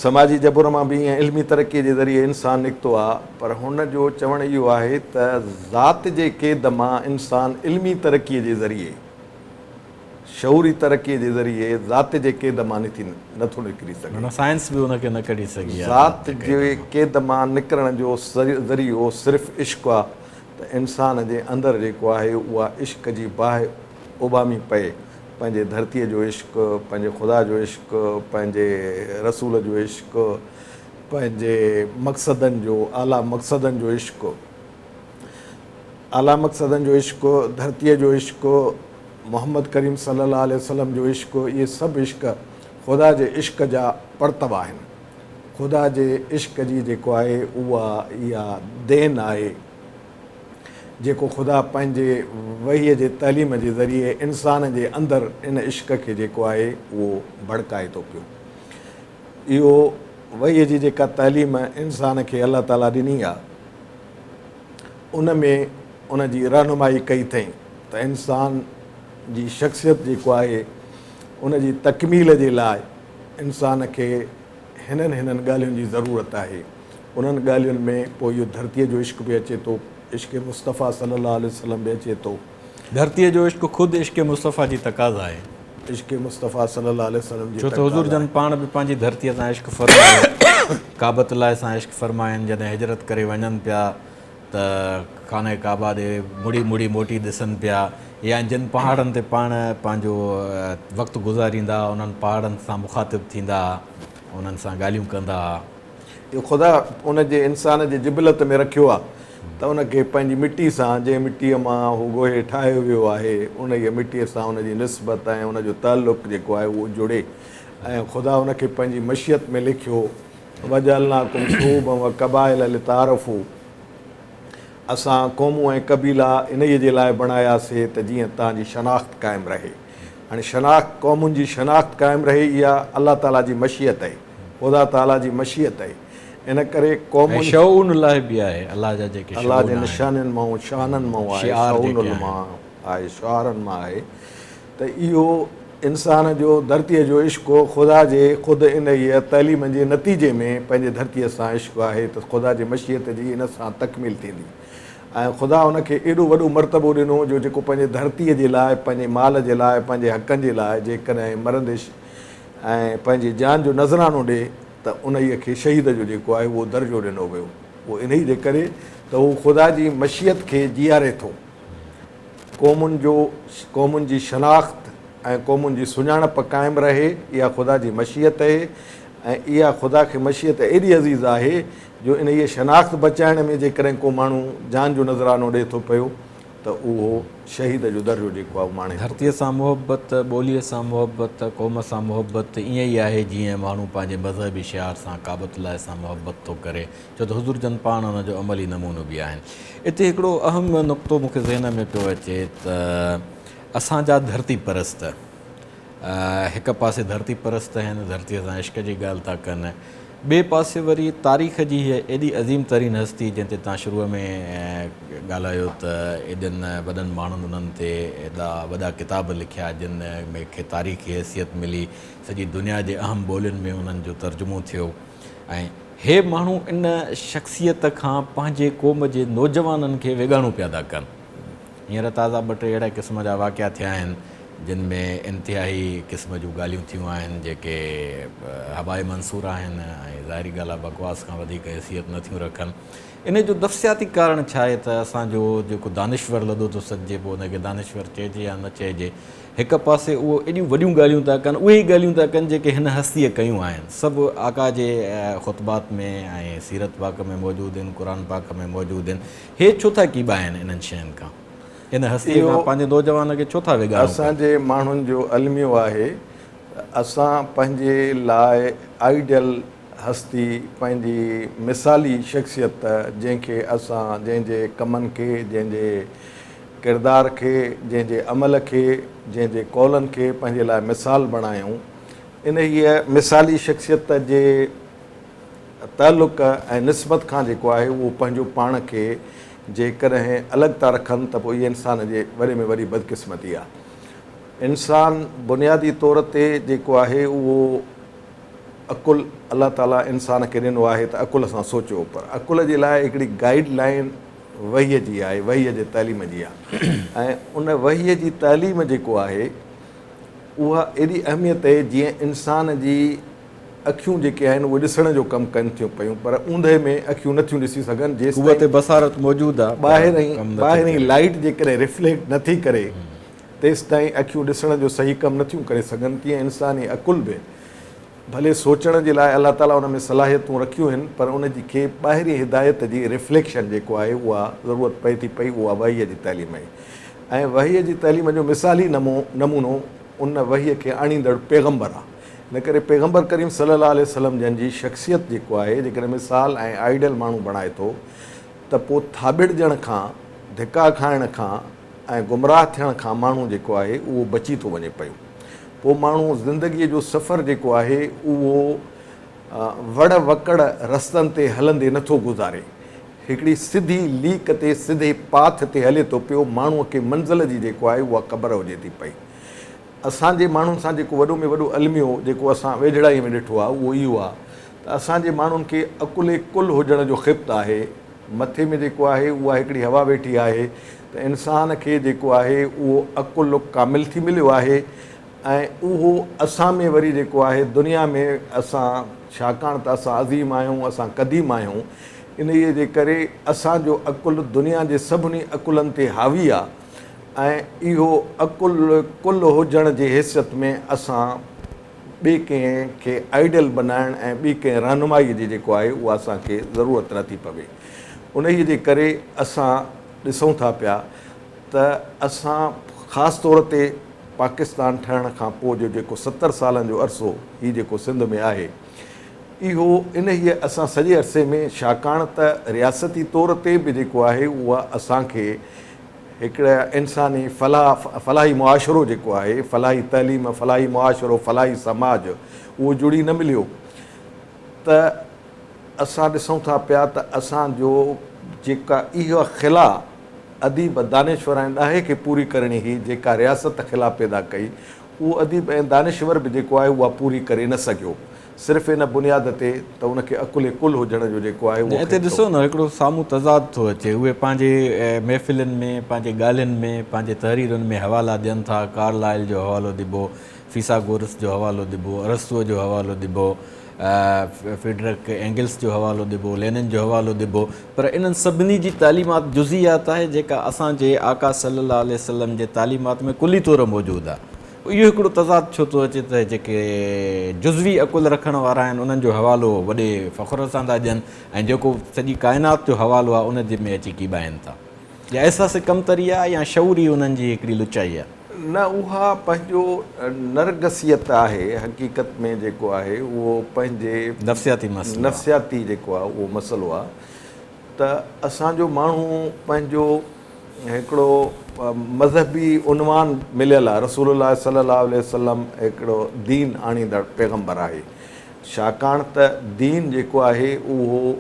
Speaker 2: سماجي جبر مان به ائين علمي ترقي جي ذريعي انسان نڪتو آ پر هن جو چوڻ اهو آهي ته ذات جي قيد مان انسان علمي ترقي جي ذريعي شعوري ترقيء جي ذريعي ذات جي قيد مان نٿي نٿو نڪري سگهي.
Speaker 1: معنيٰ سائنس به ان کي نه ڪڍي سگهي آهي
Speaker 2: ذات جي قيد مان نڪرڻ جو ذريعو صرف عشق آ ته انسان جي اندر جيڪو آهي اها عشق جي باهه اڀامي پئي، پنهنجي ڌرتيء جو عشق، پنهنجي خدا جو عشق، پنهنجي رسول جو عشق، پنهنجي مقصدن جو اعليٰ مقصدن جو عشق. اعليٰ مقصدن جو عشق، ڌرتيء جو عشق، محمد ڪريم صلي الله عليه وسلم جو عشق، اهي سڀ عشق خدا جي عشق جا پرتو آهن. خدا جي عشق جي جيڪو آهي اها اها دين آهي جيڪو خدا پنهنجي وحي جي تعليم جي ذريعي انسان جي اندر ان عشق کي جيڪو آهي اهو ڀڙڪائي ٿو پيو. اهو وحي جي جيڪا تعليم انسان کي الله تعاليٰ ڏني آهي ان ۾ ان جي رهنمائي ڪئي اٿئين ته انسان جي شخصيت جيڪو آهي ان جي تڪميل جي لاء انسان کي هنن هنن ڳالهين جي ضرورت آهي. انهن ڳالهين ۾ پوء اهو ڌرتيء جو عشق به اچي ٿو، عشق مصطفيٰ صلي الله عليه وسلم به اچي ٿو.
Speaker 1: ڌرتيء جو عشق خود عشق مصطفيٰ جي تقاضا آهي.
Speaker 2: عشق مصطفيٰ صلي الله عليه وسلم جي
Speaker 1: ڇو ته
Speaker 2: تقاضا
Speaker 1: حضور جن
Speaker 2: آهي.
Speaker 1: پاڻ به پنهنجي ڌرتيء سان عشق فرمايو، ڪعبة الله سان عشق فرماين، جڏهن هجرت ڪري وڃن پيا ته خانه ڪعبه ڏي مڙي مڙي موٽي ڏسن پيا يا جن پهاڙن تي پاڻ پنهنجو وقت گذاريندا ها انهن پهاڙن سان مخاطب ٿيندا ها، انهن سان ڳالهيون ڪندا ها.
Speaker 2: اهو خدا ان جي انسان جي جبلت ۾ رکيو آهي ته ان کي پنهنجي مٽي سان جنهن مٽيء مان هو ڳوهي ٺاهيو ويو آهي انهيء مٽيء سان ان جي نسبت ۽ ان جو تعلق جيڪو آهي اهو جڙي ۽ خدا ان کي پنهنجي مشيت ۾ لکيو وجعلناڪم شعوبا وقبائل لتعارفوا اسان قومون ۽ قبيلا انهيء جي لاء بڻاياسي ته جيئن توهان جي شناخت قائم رهي. هاڻي شناخت، قومن جي شناخت قائم رهي اها الله تعاليٰ جي مشيت اهي، خدا تعاليٰ جي مشيت اهي. ان ڪري
Speaker 1: ۽
Speaker 2: قومن.
Speaker 1: شعون الله به آهي، الله جا جيڪي
Speaker 2: الله جي
Speaker 1: شعون آهن.
Speaker 2: نشانين مان، شانن مان آهي،
Speaker 1: شعار
Speaker 2: شعون
Speaker 1: جيڪي آهن.
Speaker 2: مان آهي، شعارن مان آهي ته اهو انسان جو ڌرتيء جو عشق خدا جي خود انهيء تعليم جي نتيجي ۾ پنهنجي ڌرتيء سان عشق آهي ته خدا جي مشيت جي ان سان تڪميل ٿيندي ۽ خدا ان کي ايڏو وڏو مرتبو ڏنو جو جيڪو پنهنجي ڌرتيء جي لاء پنهنجي مال جي لاء پنهنجي حقن جي لاء جيڪڏهن مرندي ۽ پنهنجي جان جو نذرانو ڏي ته انهيء کي شهيد جو جيڪو آهي اهو درجو ڏنو ويو اهو انهيء جي ڪري ته هو خدا جي مشيت کي جيئاري ٿو. قومن جو قومن جي شناخت ۽ قومن جي سڃاڻپ قائم رهي اها خدا جي مشيت اهي ۽ اها خدا کي مشيت ايڏي عزيز آهي جو انهيء شناخت بچائڻ ۾ جيڪڏهن ڪو ماڻهو جان جو نذرانو ڏئي ٿو پيو ته اهو شهيد جو درجو جيڪو آهي اهو ماڻي ٿو
Speaker 1: ڌرتيء
Speaker 2: پيو.
Speaker 1: سان محبت، ٻوليء سان محبت، قوم سان محبت ائين ئي آهي جيئن ماڻهو پنهنجي مذهبي شعار سان ڪعبة الله سان محبت ٿو ڪري. ڇو ته حضور جن پاڻ ان جو عملي نمونو به آهن. اتي هڪڙو اهم نقطو مون کي ذهن ۾ پيو اچي ته اسان جا ڌرتي پرست هڪ پاسي ڌرتي پرست آهن، ڌرتيء سان عشق جي ڳالهه ٿا ڪن، ٻئي پاسي وري تاريخ جي هيء ايڏي عظيم ترين هستي جنهن تي توهان شروع ۾ ڳالهايو ته ايڏن وڏن ماڻهن انهن تي ايڏا وڏا ڪتاب لکيا جن ۾ کي تاريخي حيثيت ملي، سڄي دنيا جي اهم ٻولين ۾ انهن جو ترجمو ٿيو ۽ هي ماڻهو ان شخصيت کان پنهنجي قوم جي نوجوانن کي ويڳاڻو پيا ٿا ڪن. هينئر تازا ٻه ٽي اهڙا قسم جا واقعا ٿيا آهن جن ۾ انتهائي قسم جون ڳالهيون ٿيون آهن جيڪي هباء منثور آهن ۽ ظاهري ڳالهه آهي بڪواس کان وڌيڪ حيثيت نه ٿيون رکن. ان جو نفسياتي ڪارڻ ڇا آهي ته اسان جو جيڪو دانشور لڏو ٿو سڏجي پوء ان کي دانشور چئجي يا نه چئجي هڪ پاسي اهو ايڏيون وڏيون ڳالهيون ٿا ڪن اهي ئي ڳالهيون ٿا ڪن جيڪي هن هستيء ڪيون آهن سڀ آقا جي خطبات ۾ ۽ سيرت پاڪ ۾ موجود آهن قرآن پاڪ ۾ موجود آهن هي ڇو ٿا ڪيٻائن انهن شين کان ان هستيء کان پنهنجي نوجوان کي ڇو ٿا ويڳاڻو ڪن.
Speaker 2: اسان جي ماڻهن جو الميو آهي ته اسان پنهنجي لاء آئيڊيل هستي پنهنجي مثالي شخصيت جنهن کي اسان جنهن جي ڪمن کي جنهن جي ڪردار کي جنهن جي عمل کي جنهن جي قولن کي پنهنجي لاء مثال بڻايون انهيء مثالي شخصيت جي تعلق ۽ نسبت کان جيڪو آهي اهو پنهنجو پاڻ کي جيڪڏهن الڳ ٿا رکن ته پوء اها انسان جي وڏي ۾ وڏي بدقسمتي آهي. انسان بنيادي طور تي جيڪو آهي اهو عقل الله تعاليٰ انسان کي ڏنو آهي ته عقل سان سوچو پر عقل جي لاء هڪڙي گائيڊ لائين وحي جي آهي، وحي جي تعليم جي آهي ۽ ان وحي جي تعليم جيڪو آهي اها ايڏي اهميت آهي جيئن انسان جي اکيون جيڪي آهن اهي ڏسڻ جو ڪم ڪن ٿيون پيون پر اوندهه ۾ اکيون نه ٿيون ڏسي سگهن
Speaker 1: جيستائين قوت بصارت موجود آهي
Speaker 2: ٻاهرئين ٻاهرئين لائيٽ جيڪڏهن ريفليڪٽ نه ٿي ڪري تيستائين اکيون ڏسڻ جو صحيح ڪم نه ٿيون ڪري سگهن تيئن انساني عقل به ڀلي سوچڻ جي لاء الله تعالي ان ۾ صلاحيتون رکيون آهن پر ان جي کي ٻاهرين هدايت جي ريفليڪشن جيڪو آهي اها ضرورت پئي ٿي پئي اها وحي جي تعليم آهي ۽ وحي جي تعليم جو مثالي نمونو ان وحي کي آڻيندڙ پيغمبر آهي ان ڪري پيغمبر ڪريم صلي الله عليه وسلم جن جي شخصيت جيڪو آهي جيڪڏهن مثال ۽ آئيڊيل ماڻهو بڻائي ٿو ته پوء ٿاٻڙجڻ کان، ڌڪا کائڻ کان ۽ گمراهه ٿيڻ کان ماڻهو جيڪو آهي اهو بچي ٿو وڃي پيو. پوء ماڻهو زندگيء جو سفر جيڪو آهي اهو وڙ وڪڙ رستن تي هلندي نه ٿو گذاري. هڪڙي سڌي ليڪ تي سڌي پاٿ تي هلي ٿو پيو، ماڻهوء کي منزل جي جيڪو آهي اها خبر هجي ٿي پئي. اسان جي ماڻهن سان جيڪو وڏو ۾ وڏو الميو جيڪو اسان ويجهڙائيء ۾ ڏٺو آهي اهو اهو آهي ته اسان جي ماڻهن کي عقل ڪل هجڻ جو خبط آهي. مٿي ۾ جيڪو آهي اها هڪڙي هوا ويٺي آهي ته انسان کي جيڪو آهي اهو عقل ڪامل ٿي مليو آهي ۽ اهو اسان ۾ وري جيڪو آهي دنيا ۾ اسان ڇاڪاڻ ته اسان عظيم آهيون اسان قديم آهيون انهيء جي ڪري اسان جو عقل دنيا جي سڀني عقلن تي حاوي آهي. ۽ اهو عقل ڪل هجڻ جي حيثيت ۾ اسان ٻئي ڪنهن کي آئيڊيل بنائڻ ۽ ٻي ڪنهن رهنمائي جي جيڪو آهي اها اسان کي ضرورت نه ٿي پوي. انهيء جي ڪري اسان ڏسون ٿا پيا ته اسان خاص طور تي پاڪستان ٺهڻ کان پوء جو جيڪو 70 سالن جو عرصو هي جيڪو سنڌ ۾ آهي اهو انهيء اسان سڄي عرصي ۾ ڇاڪاڻ ته رياستي طور تي به جيڪو آهي اها اسان کي هڪڙا انساني فلاح فلاحي معاشرو جيڪو آهي فلاحي تعليم فلاحي معاشرو فلاحي سماج اهو جڙي نه مليو ته اسان ڏسون ٿا پيا ته اسان جو جيڪا اها خلا اديب دانشور ۽ ڏاهي کي پوري ڪرڻي هئي جيڪا رياست خلا پيدا ڪئي اهو اديب ۽ دانشور به جيڪو آهي اها پوري ڪري نه سگهيو صرف ان بنياد تي ته ان کي عقل ڪل هجڻ جو جيڪو آهي اهو
Speaker 1: نه اتي
Speaker 2: خطو.
Speaker 1: ڏسو نه هڪڙو سامهون تضاد ٿو اچي اهي پنهنجي محفلن ۾ پنهنجي ڳالهين ۾ پنهنجي تحريرن ۾ حوالا ڏين ٿا ڪارلائل جو حوالو ڏبو فيثاغورث جو حوالو ڏبو ارسطوء جو حوالو ڏبو فيڊرڪ اينگلس جو حوالو ڏبو لينن جو حوالو ڏبو پر انهن سڀني جي تعليمات جزئيات آهي جيڪا اسان جي آقا صلي الله عليه وسلم جي تعليمات ۾ ڪلي طور موجود آهي. اهو هڪڙو تضاد ڇو ٿو اچي ته جيڪي جزوي عقل رکڻ وارا آهن انهن جو حوالو وڏي فخر سان ٿا ڏين ۽ جيڪو سڄي ڪائنات جو حوالو آهي ان جي ۾ اچي ڪيٻائين ٿا. يا احساس ڪمتري آهي يا شعوري انهن جي هڪڙي لچائي آهي.
Speaker 2: نه اها پنهنجو نرگسيت آهي حقيقت ۾ جيڪو آهي اهو پنهنجي
Speaker 1: نفسياتي مسئلو آهي.
Speaker 2: نفسياتي جيڪو آهي اهو مسئلو آهي ته اسان جو ماڻهو پنهنجو هڪڙو مذهبي عنوان مليل آهي، رسول الله صلي الله عليه وسلم هڪڙو دين آڻيندڙ پيغمبر آهي، ڇاڪاڻ ته دين جيڪو آهي اهو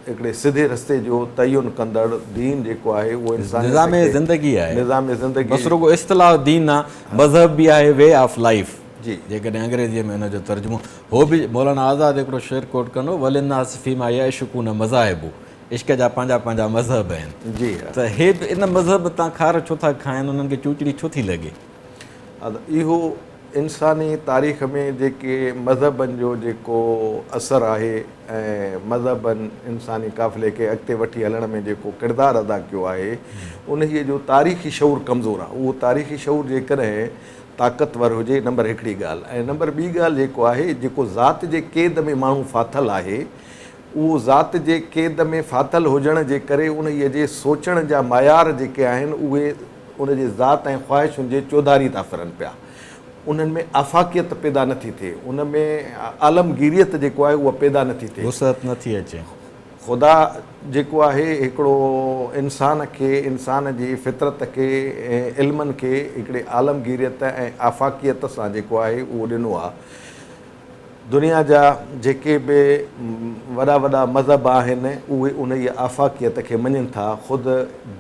Speaker 2: هڪڙي سڌي رستي جو تعين ڪندڙ دين جيڪو آهي اهو انسانيت
Speaker 1: نظام
Speaker 2: کي
Speaker 1: زندگي آهي
Speaker 2: نظام زندگي
Speaker 1: بس رڳو اصطلاح دين آهي، مذهب به آهي وي آف لائيف. جيڪڏهن انگريزيء ۾ ان جو ترجمو هو به مولانا آزاد هڪڙو شعر ڪوٽ ڪندو هو، وللناس فيما يعشقون مذاهب، عشق جا پنهنجا پنهنجا مذهب آهن.
Speaker 2: جي ها.
Speaker 1: ته هي به ان مذهب تان خار ڇو ٿا کائن، انهن کي چوچڙي ڇو ٿي لڳي؟
Speaker 2: ها ته اهو انساني تاريخ ۾ جيڪي مذهبن جو جيڪو اثر آهي ۽ مذهبن انساني قافلي کي اڳتي وٺي هلڻ ۾ جيڪو ڪردار ادا ڪيو آهي، انهيء جو تاريخي شعور ڪمزور آهي. اهو تاريخي شعور جيڪڏهن طاقتور هجي نمبر هڪڙي ڳالهه ۽ نمبر ٻي ڳالهه جيڪو آهي جيڪو ذات جي قيد ۾ ماڻهو ڦاٿل آهي اهو ذات جي قيد ۾ ڦاٿل هجڻ جي ڪري انهيء جي سوچڻ جا معيار جيڪي آهن اهي ان جي ذات ۽ خواهشن جي چوڌاري ٿا ڦرن پيا انهن ۾ آفاقيت پيدا نٿي ٿئي ان ۾ عالمگيريت جيڪو آهي اها پيدا نٿي ٿئي.
Speaker 1: وسعت نٿي اچي.
Speaker 2: خدا جيڪو آهي هڪڙو انسان کي، انسان جي فطرت کي ۽ علمن کي هڪڙي عالمگيريت ۽ آفاقيت سان جيڪو آهي اهو ڏنو آهي. دنيا جا جيڪي به وڏا وڏا مذهب آهن اهي انهيء آفاقيت کي مڃين ٿا. خود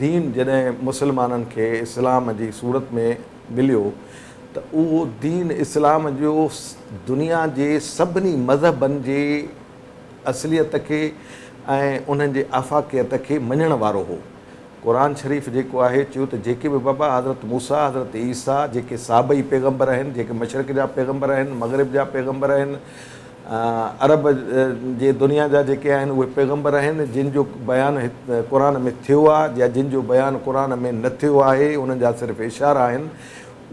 Speaker 2: دين جڏهن مسلمانن کي اسلام جي صورت ۾ مليو ته اهو دين اسلام جو دنيا جي سڀني مذهبن جي اصليت کي ۽ انهن جي آفاقيت کي مڃڻ وارو هو. قرآن شريف جيڪو آهي چيو ته جيڪي به بابا حضرت موسيٰ، حضرت عيسيٰ، جيڪي صابئي پيغمبر آهن، جيڪي مشرق جا پيغمبر آهن، مغرب جا پيغمبر آهن، عرب جي دنيا جا جيڪي آهن اهي پيغمبر آهن جن جو بيان قرآن ۾ ٿيو آهي يا جن جو بيان قرآن ۾ نه ٿيو آهي انهن جا صرف اشارا آهن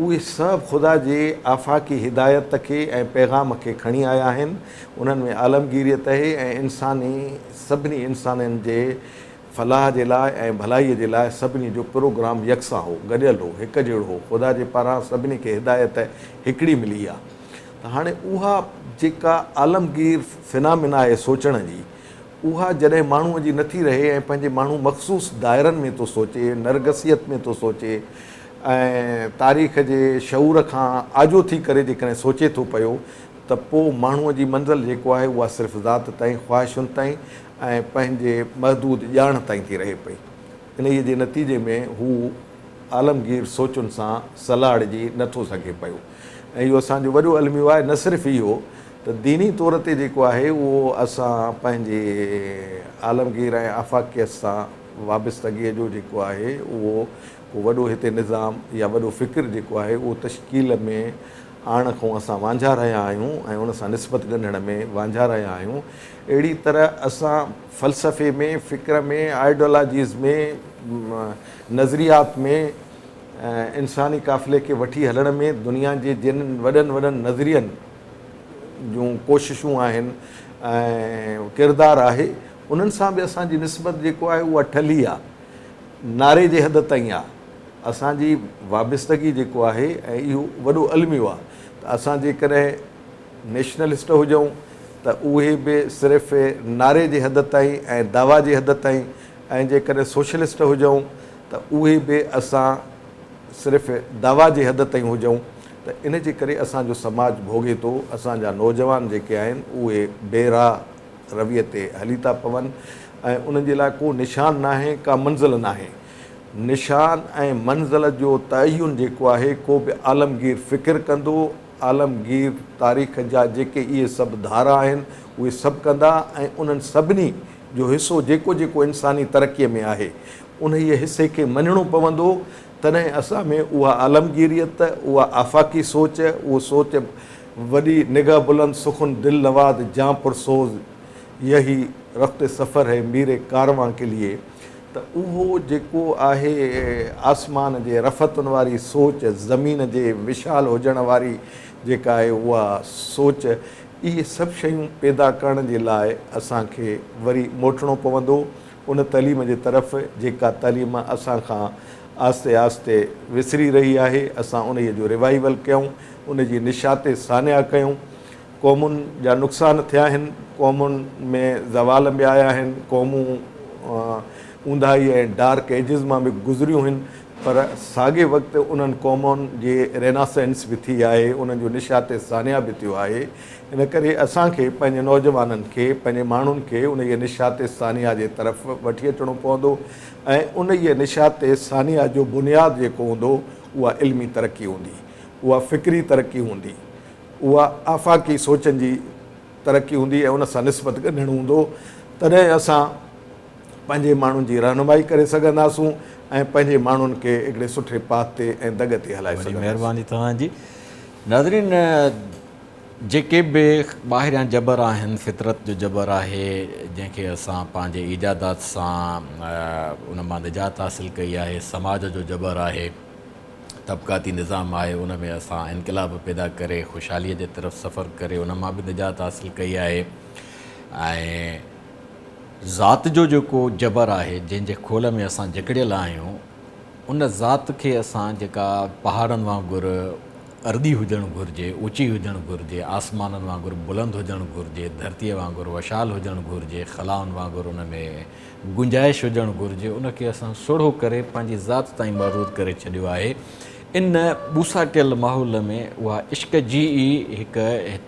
Speaker 2: اهي سڀ خدا جي آفاقي هدايت کي ۽ پيغام کي کڻي آيا آهن. انهن ۾ عالمگيريت اهي ۽ انساني سڀني انسانن جي فلاح جي لاء ۽ ڀلائيء جي لاء سڀني جو پروگرام يڪسان هو، گڏيل هو، هڪ جهڙو هو. خدا جي پاران سڀني کي هدايت هڪڙي ملي آ. ته هاڻي اها جيڪا عالمگير فنامنا آهي سوچڻ جي، اها جڏهن ماڻهوء جي نٿي رهي ۽ پنهنجي ماڻهو مخصوص دائرن ۾ ٿو سوچي، نرگسيت ۾ ٿو سوچي ۽ تاريخ جي شعور کان آجو ٿي ڪري جيڪڏهن سوچي ٿو پيو ته پوء ماڻهوء جي منزل جيڪو آهي اها صرف ذات تائين، خواهشن تائين ۽ پنهنجي محدود ڄاڻ تائين ٿي رهي پئي. انهيء جي نتيجي ۾ هو عالمگير سوچن سان سلهاڙجي نه ٿو سگهي پيو ۽ اهو اسان جو وڏو الميو آهي. نه صرف اهو ته ديني طور تي جيڪو آهي اهو اسان پنهنجي عالمگير ۽ آفاقيت سان وابستگيء جو جيڪو آهي اهو ڪو وڏو هتي نظام يا وڏو فڪر جيڪو آهي اهو تشڪيل ۾ آڻڻ کان اسان وانجها رهيا آهيون ۽ ان سان نسبت ڳنڍڻ ۾ وانجها رهيا آهيون. اهڙي طرح اسان فلسفي ۾، فڪر ۾، آئيڊيالاجيز ۾، نظريات ۾ انساني قافلي کي وٺي هلڻ ۾ دنيا جي جن وڏن وڏن نظرين جون ڪوششون آهن ۽ ڪردار آهي انهن سان به اسان جي نسبت جيڪو آهي اها ٺلهي آهي. نعري جي حد تائين آ اسان جي وابستگي جيڪو آهي ۽ اهو وڏو الميو آ ته اسان جيڪڏهن نيشنلسٽ هجون ته اهي به صرف نعري جي حد تائين ۽ دعويٰ جي حد تائين ۽ جيڪڏهن سوشلسٽ هجون ته اهي به اسان صرف دعويٰ جي حد تائين هجون ته ان جي ڪري اسان جو سماج ڀوڳي ٿو اسان جا نوجوان جيڪي آهن اهي بي راهه رويء تي هلي ٿا پون ۽ انهن جي لاء ڪو نشان ناهي، ڪا منزل ناهي. نشان ۽ منزل جو تعين جيڪو آهي، ڪو به عالمگير فڪر ڪندو، عالمگير تاريخ جا جيڪي اهي سڀ ڌارا آهن، اهي سڀ ڪندا ۽ انهن سڀني جو حصو جيڪو جيڪو انساني ترقيء ۾ آهي، انهيء حصي کي مڃڻو پوندو، تڏهن اسان ۾ اها عالمگيريت، اها آفاقي سوچ، اهو سوچ وڏي نگه بلند سخن دل نواز جان پرسوز يهي رخت سفر هي ميري ڪاروان ڪي ليي ته اهو جيڪو آهي آسمان جي رفتن واري سوچ زمين جي وشال هجڻ واري جيڪا آهي اها سوچ اهي سڀ شيون پيدا ڪرڻ جي لاء اسان کي وري موٽڻو پوندو ان تعليم جي طرف جيڪا تعليم اسان کان آهستي آهستي وسري رهي آهي اسان انهيء جو ريوائيول ڪيون ان جي نشاط ثانيه ڪيون. قومن جا نقصان ٿيا آهن، قومن ۾ زوال به آيا آهن، قومون اونداهي ۽ ڊارڪ ايجز مان به گذريون آهن، پر ساڳئي وقت انهن قومن جي ريناسينس به ٿي آهي، انهن جو نشاط ثانيه به ٿيو آهي. ان ڪري اسان کي پنهنجي نوجوانن کي، پنهنجي ماڻهن کي انهيء نشاط ثانيه جي طرف وٺي اچڻو پوندو ۽ انهيء نشاط ثانيه جو بنياد جيڪو هوندو، اها علمي ترقي هوندي. اها فڪري ترقي هوندي. اها آفاقي سوچن جي ترقي هوندي ۽ ان سان نسبت ڳنڍڻ هوندو، تڏهن اسان پنهنجي ماڻهن جي رهنمائي ڪري سگهنداسون ۽ پنهنجي ماڻهن کي هڪڙي سٺي پاٿ تي ۽ دڳ تي هلائي
Speaker 1: وڏي
Speaker 2: سگهنداسون.
Speaker 1: مهرباني توهان جي. ناظرين جيڪي به ٻاهريان جبر آهن، فطرت جو جبر آهي، جنهن کي اسان پنهنجي ايجادات سان ان مان نجات حاصل ڪئي آهي، سماج جو جبر آهي، طبقاتي نظام آهي، ان ۾ اسان انقلاب پيدا ڪري خوشحاليء جي طرف سفر ڪري ان مان به نجات حاصل ڪئي آهي ۽ ذات جو جيڪو جبر آهي، جنهن جي خول ۾ اسان جڪڙيل آهيون، ان ذات کي اسان جيڪا پهاڙن وانگر ارڏي هجڻ گهرجي، اوچي هجڻ گهرجي، آسمانن وانگر بلند هجڻ گهرجي، ڌرتيء وانگر وشال هجڻ گهرجي، خلائن وانگر ان ۾ گنجائش هجڻ گهرجي، ان کي اسان سوڙهو ڪري پنهنجي ذات تائين محدود ڪري ڇڏيو آهي. ان ٻوساٽيل ماحول ۾ اها عشق جي ئي هڪ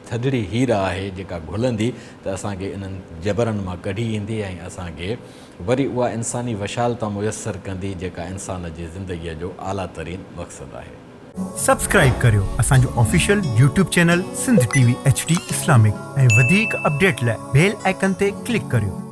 Speaker 1: ٿڌڙي هير آهي جيڪا گهلندي ته اسان کي انهن جبرن مان ڪڍي ايندي ۽ اسان کي وري اها انساني وشالتا ميسر ڪندي جيڪا انسان جي زندگيء جو اعليٰ ترين مقصد آهي.
Speaker 3: سبسڪرائيب ڪريو اسان جو official YouTube channel Sindh T V H D Islamic ۽ وڌيڪ اپڊيٽ لاء بيل آئيڪن تي ڪلڪ ڪريو.